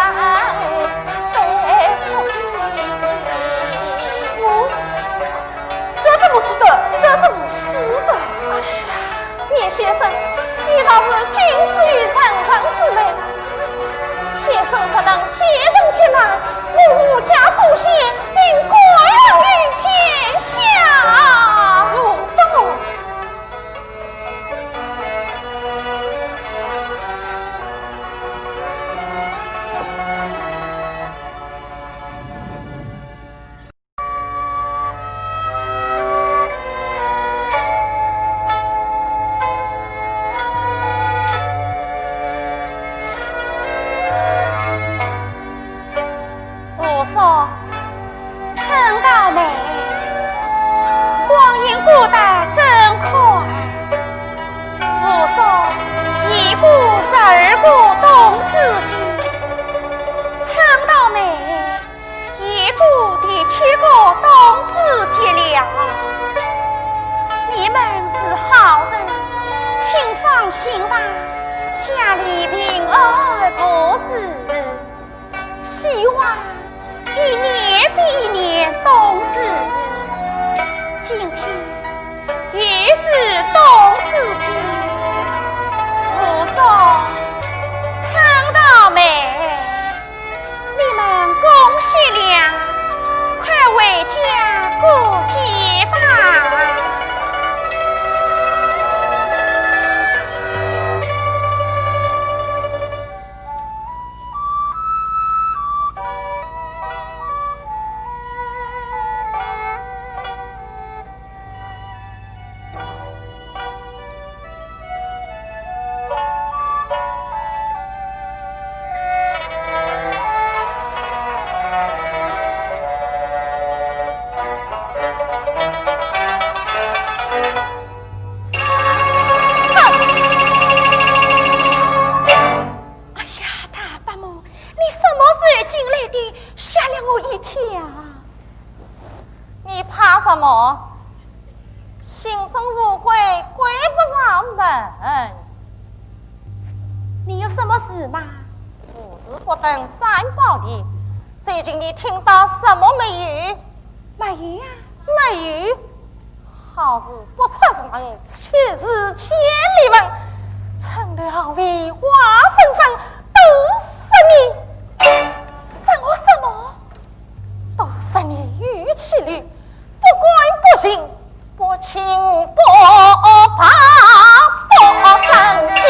对不起。哦，这怎么使得？这怎么使得？哎呀， 严先生，你倒是君子以成人之美。先生若能继承接班，我吴家祖先定光荣于天下。哦，不。我说，陈道媒，光阴过得真快。我说，一个是二个冬至节，陈道媒， 一个第七个冬至节了。你们是好人，请放心吧，家里平安无事。希望一年比一年冬至。今天也是冬至节，我说，陈道媒， 你们恭喜了，快回家过节吧。哎呀，大伯母，你什么时候进来的？吓了我一跳。 你怕什么？心中无鬼，鬼不上门。你有什么事吗？无事不登三宝殿，最近你听到什么没有？没有啊。没有？好事不出门，坏事千里门。城楼巷尾花纷纷，都是你。是我什么？ 都是你与妻女不干不净，不清不白，不正经。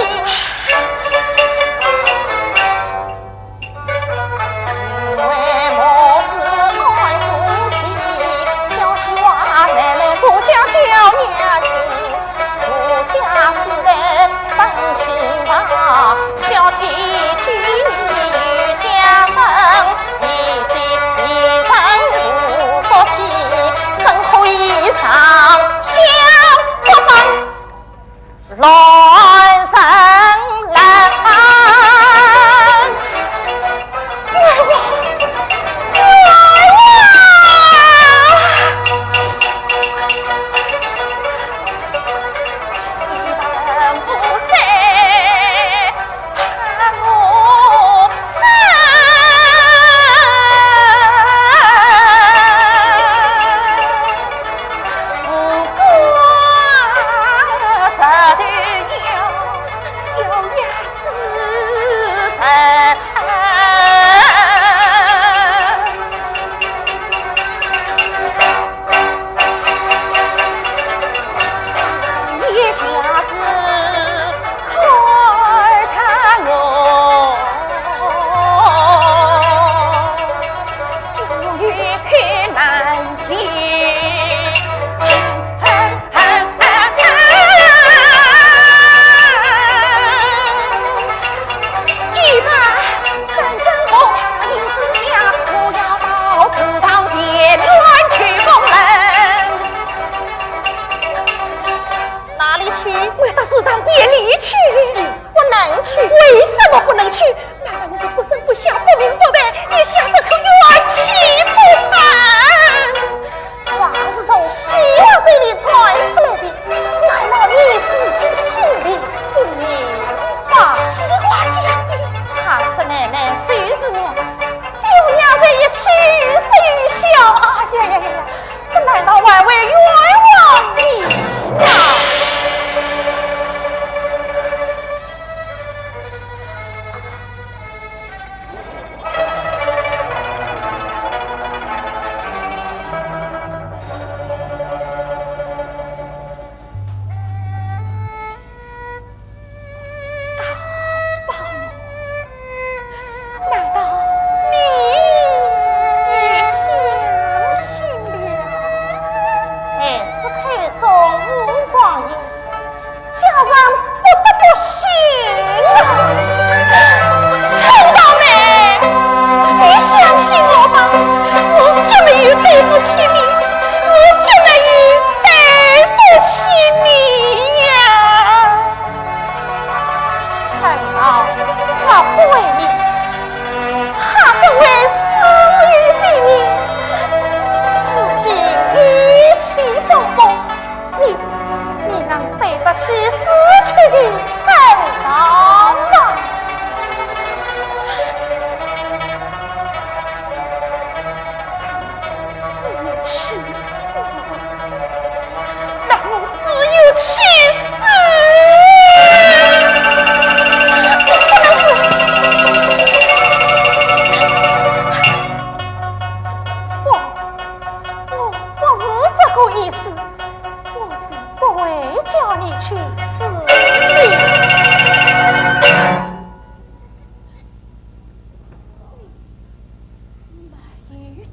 因为母子断夫妻，小戏娃奶奶不教教娘亲。 夫家世代本清白，小弟娶你与家人，你既一人无所期，怎可以上下不分？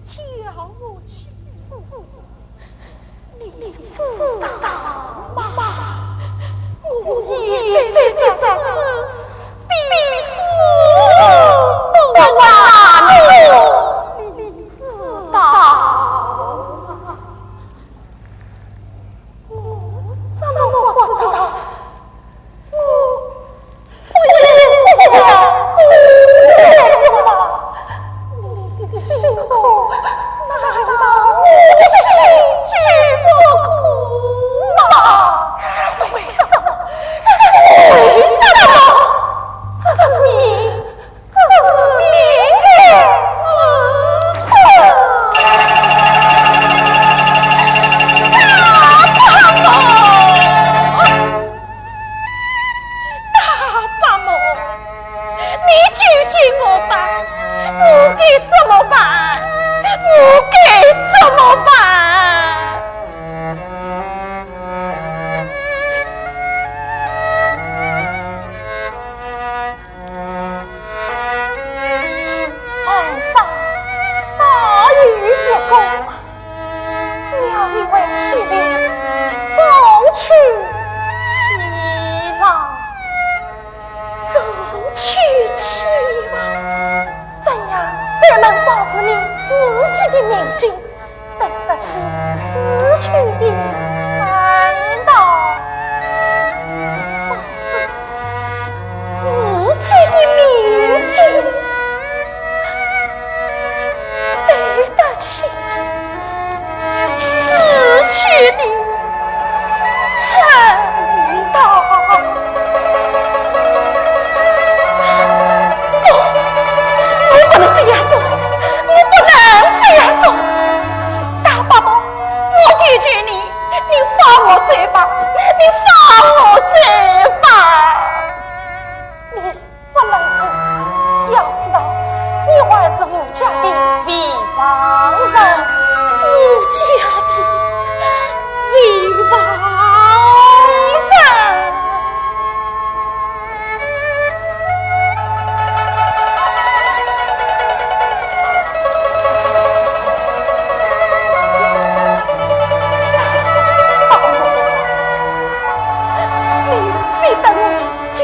叫我去死，你知道吗？我已经在这必死不完了，你知道吗？ 我怎么不知道？我不也是这样过来的吗？你的辛苦，难道我心中不苦吗？这是为什么？这是为什么？这是你 这是命根子。大伯母，大伯母，你救救我吧，我该怎么办？我该怎么办？ 晚上倒有月光，只要你为妻命，重娶妻房，重娶妻房，怎样才能保住你自己的命根？ 对得起死去的人道，保住自己的命根，对得起死去的人道。不，我不能这样做，我不能这样做。大伯母， 我求求你，你放我走吧，你放我走吧。你不能走，要知道，你还是吴家的未亡人。吴家的未亡人。 你逼得我求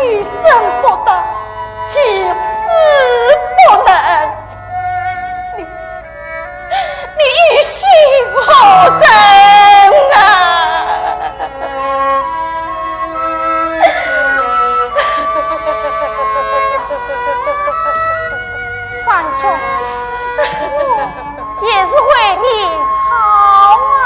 生不得，求死不能。你，你于心何忍啊？ 三兄，也是为你好啊。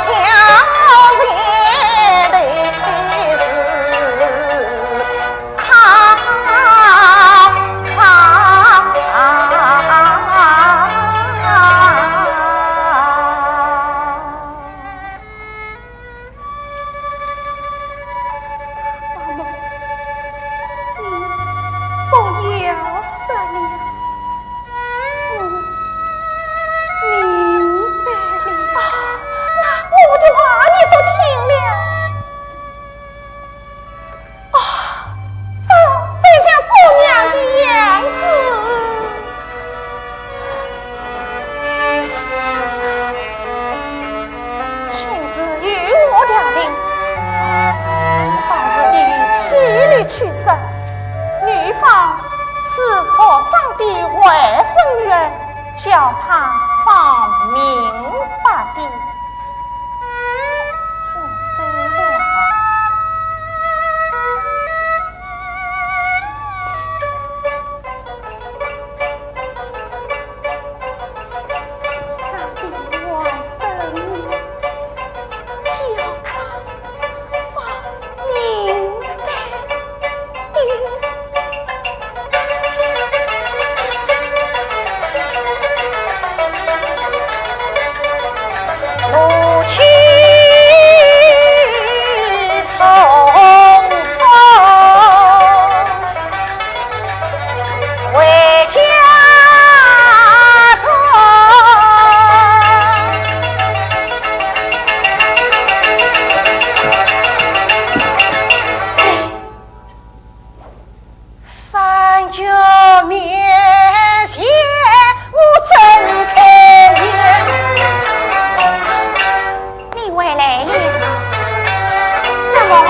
阿母，你不要说了，我明白了。啊，那我的话你都听了。 啊，这真像做娘的样子。亲事由我料定，嫂子已于七里去世，女方是族长的外甥女儿，叫她放明白点。 我走了。长辈外甥，叫他放明白点。 母亲匆匆回家中。 三舅面前我怎开言？你回来了，怎么了？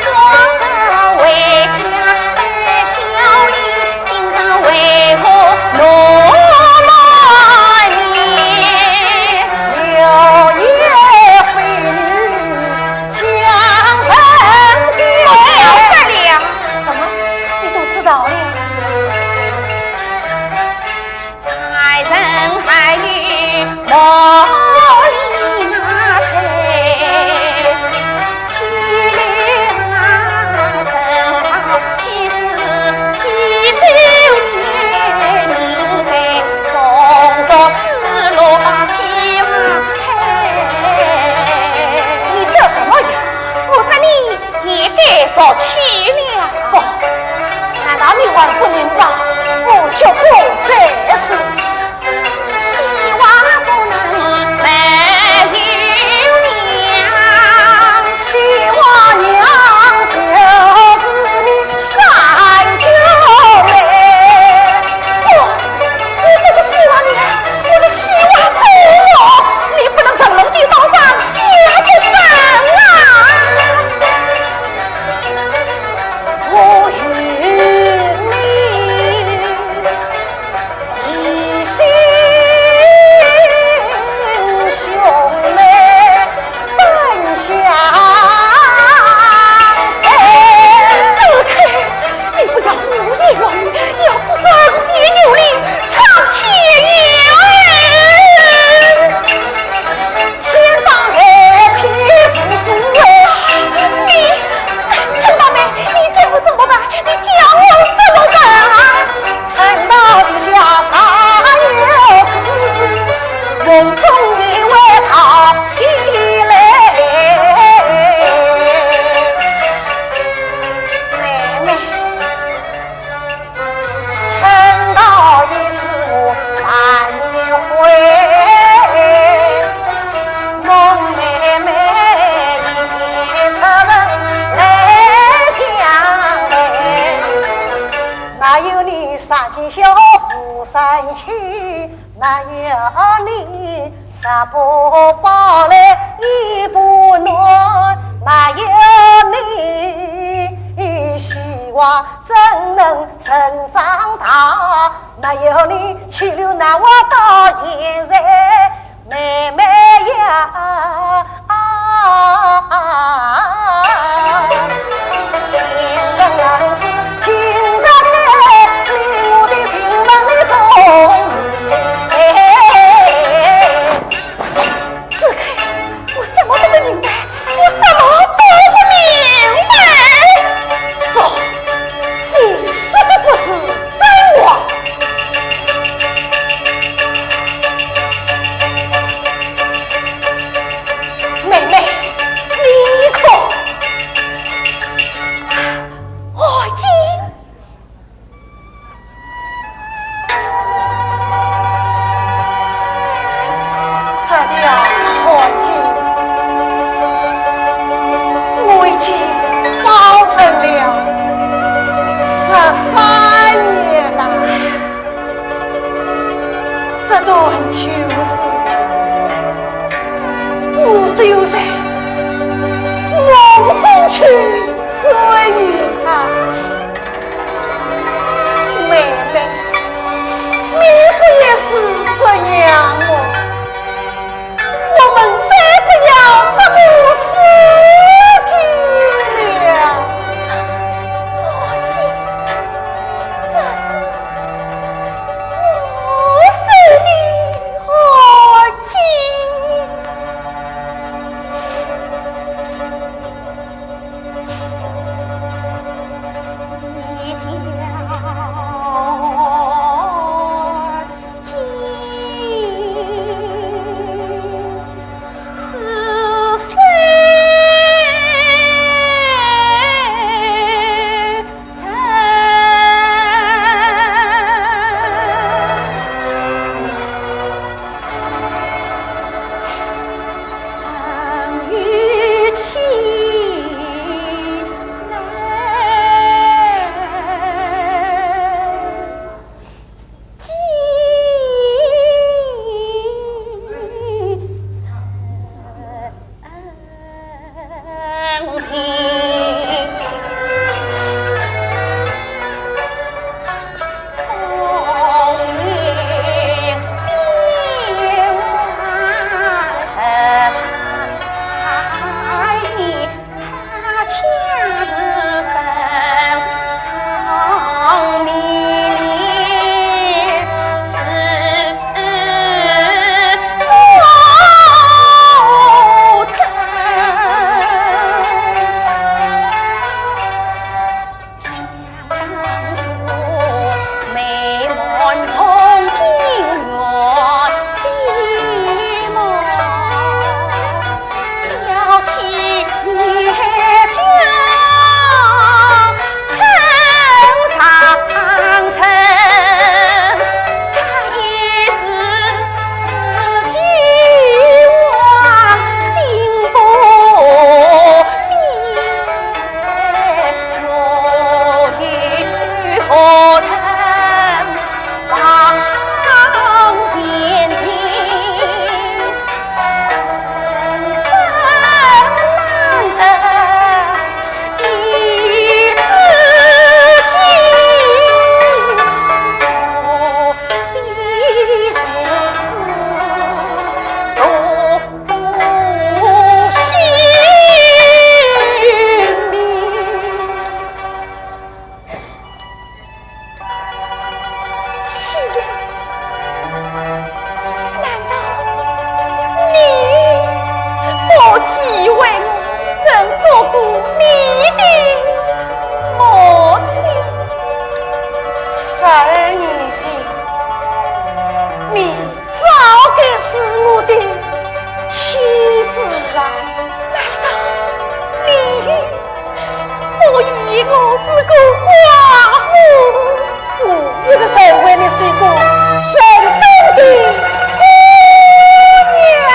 昨日回家带小礼， 今朝为何落落你？有言非语讲人的。不要说了。怎么？你都知道了？爱人爱女莫理那谁。 你说什么呀？我说你也该受气了。不，难道你还不明白？我绝不再说。 希望不能没有娘。希望娘就是你三舅妹。不，我不是希望娘，我是希望做我。你不能沉沦地道上下不凡啊！我与你 一心兄妹本相配。走开！你不要胡言乱语，要知三界有灵，苍天有眼。 天上来天无所谓。你，陈大妹，你叫我怎么办？你叫我怎么办啊？陈大地下啥有事？梦中你为他起来。妹妹。 陈道义是我万年会，孟妹妹一面出人来相陪。哪有你三姐小夫三妻，哪有你 食不饱来衣不暖，哪有你希望怎能成长大？哪有你气流难忘到现在，妹妹呀！ 情人是情人哎，你我的情人的中年哎。了，何姐，我已经保存了十三年了。这段旧事，我只有在梦中去追忆它。妹妹，你不也是这样吗？ 我们再不要这个世界了。何姐，这是我说的，何姐。 难道你不忌讳我曾做过你的母亲？十二年前，你 早该是我的妻子啊！难道你不嫌我是个寡妇？我一直认为你是一个贤良的姑娘。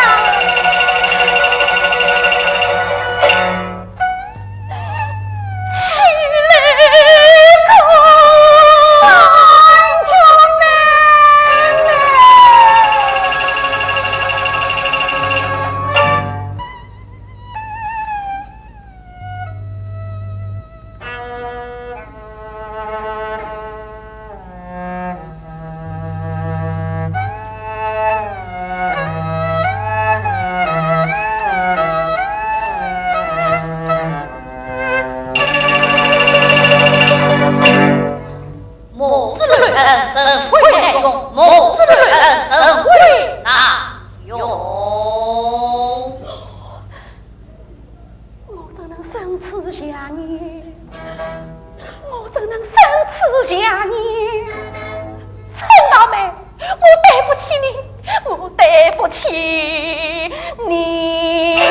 母子恩深为难容，母子恩深为难容。我怎能生此下女？我怎能生此下女？陈大妹，我对不起你，我对不起你呀！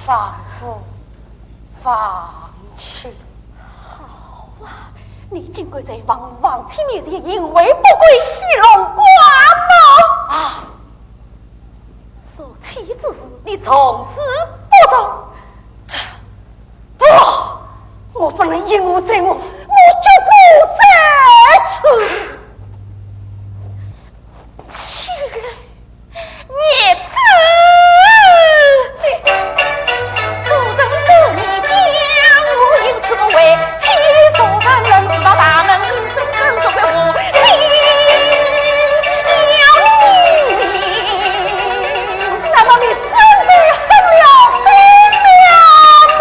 放夫放妻。好啊，你竟敢在王王妻面前淫秽不轨，戏弄寡母啊！ 受气之事，你从此不从。这，不，我不能因我罪恶，我绝不在此。起来，孽子！那么你真的狠了心了么？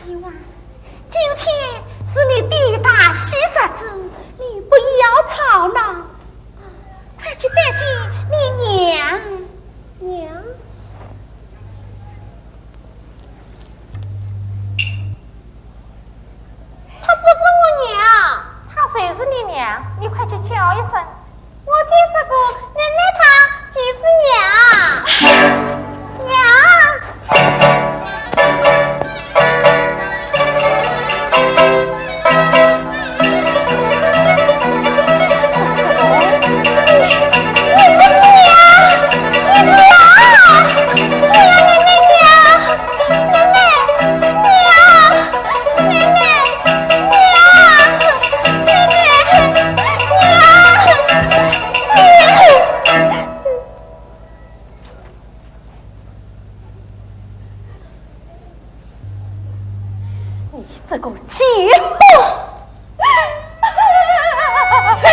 今天是你爹大喜日子，你不要吵闹，快去拜见你娘。娘？她不是我娘。她就是你娘，你快去叫一声。 我听说过，奶奶她就是娘。娘。你这个贱货！嘿，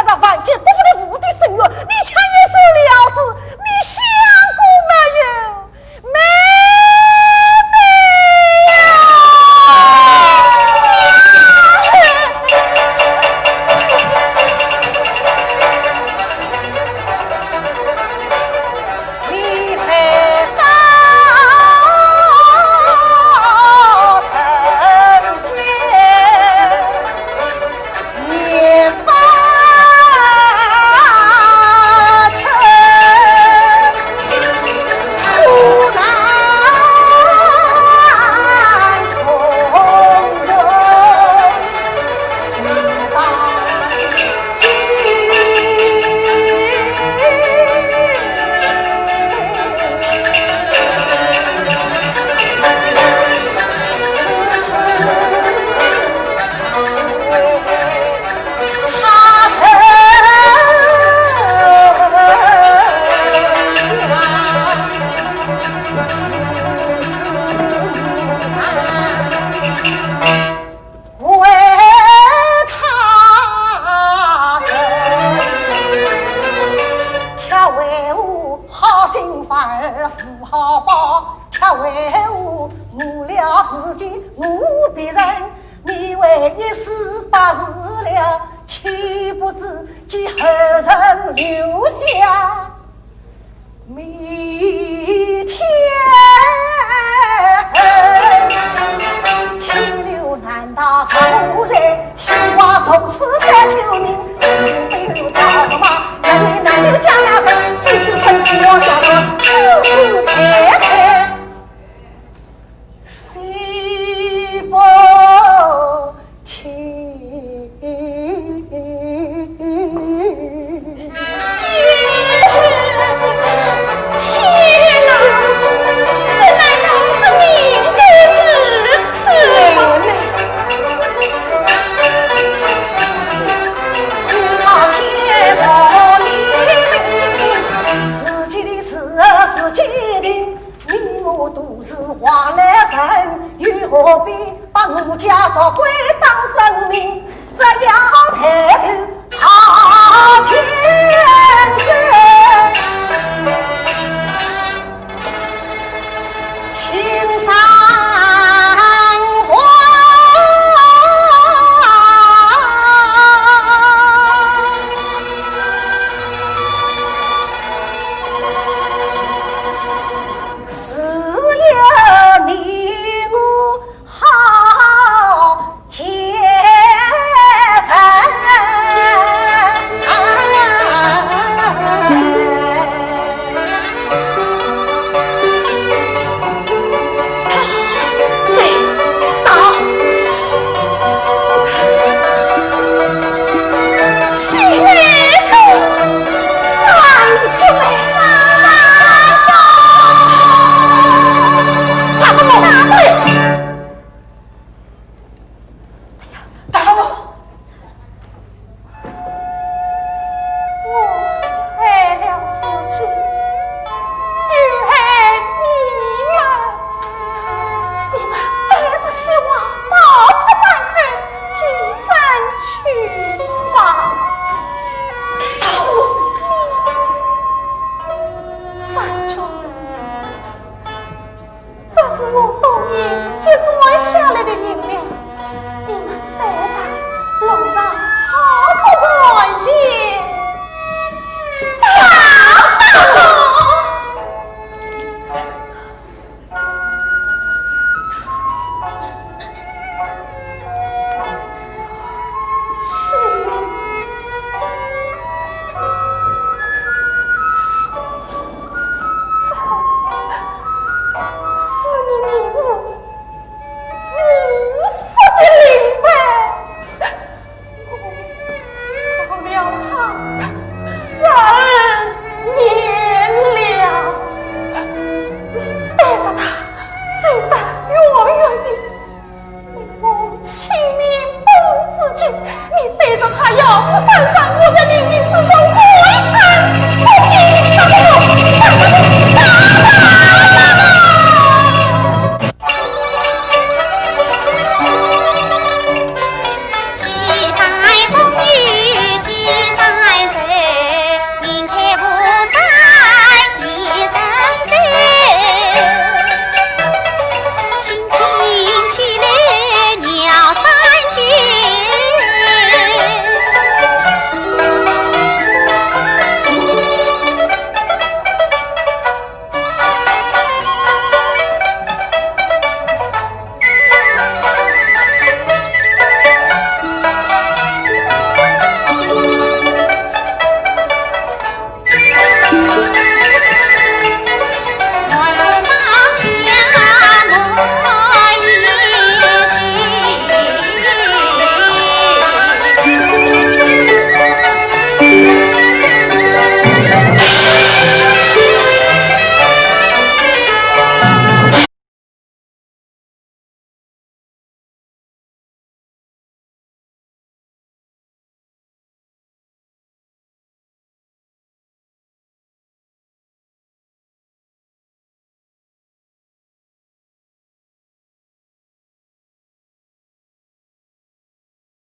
到凡间不服的无底深渊，你却也走了之，你想过没有？妹妹呀！为他人，却为我好心反而无好报，却为我误了自己误别人。你为一时不时了，岂不知给后人留下 明天。清流难道尚无罪？西瓜从此得救命，人心背后找什么？人民难救家那人，非是生死我下落，只是太太 死不清。天哪，这乃都是命定之事。妹妹，是老天不灵，自己的事儿自己定。 你我都是往来人，又何必把我家做鬼当神明？只要抬头好行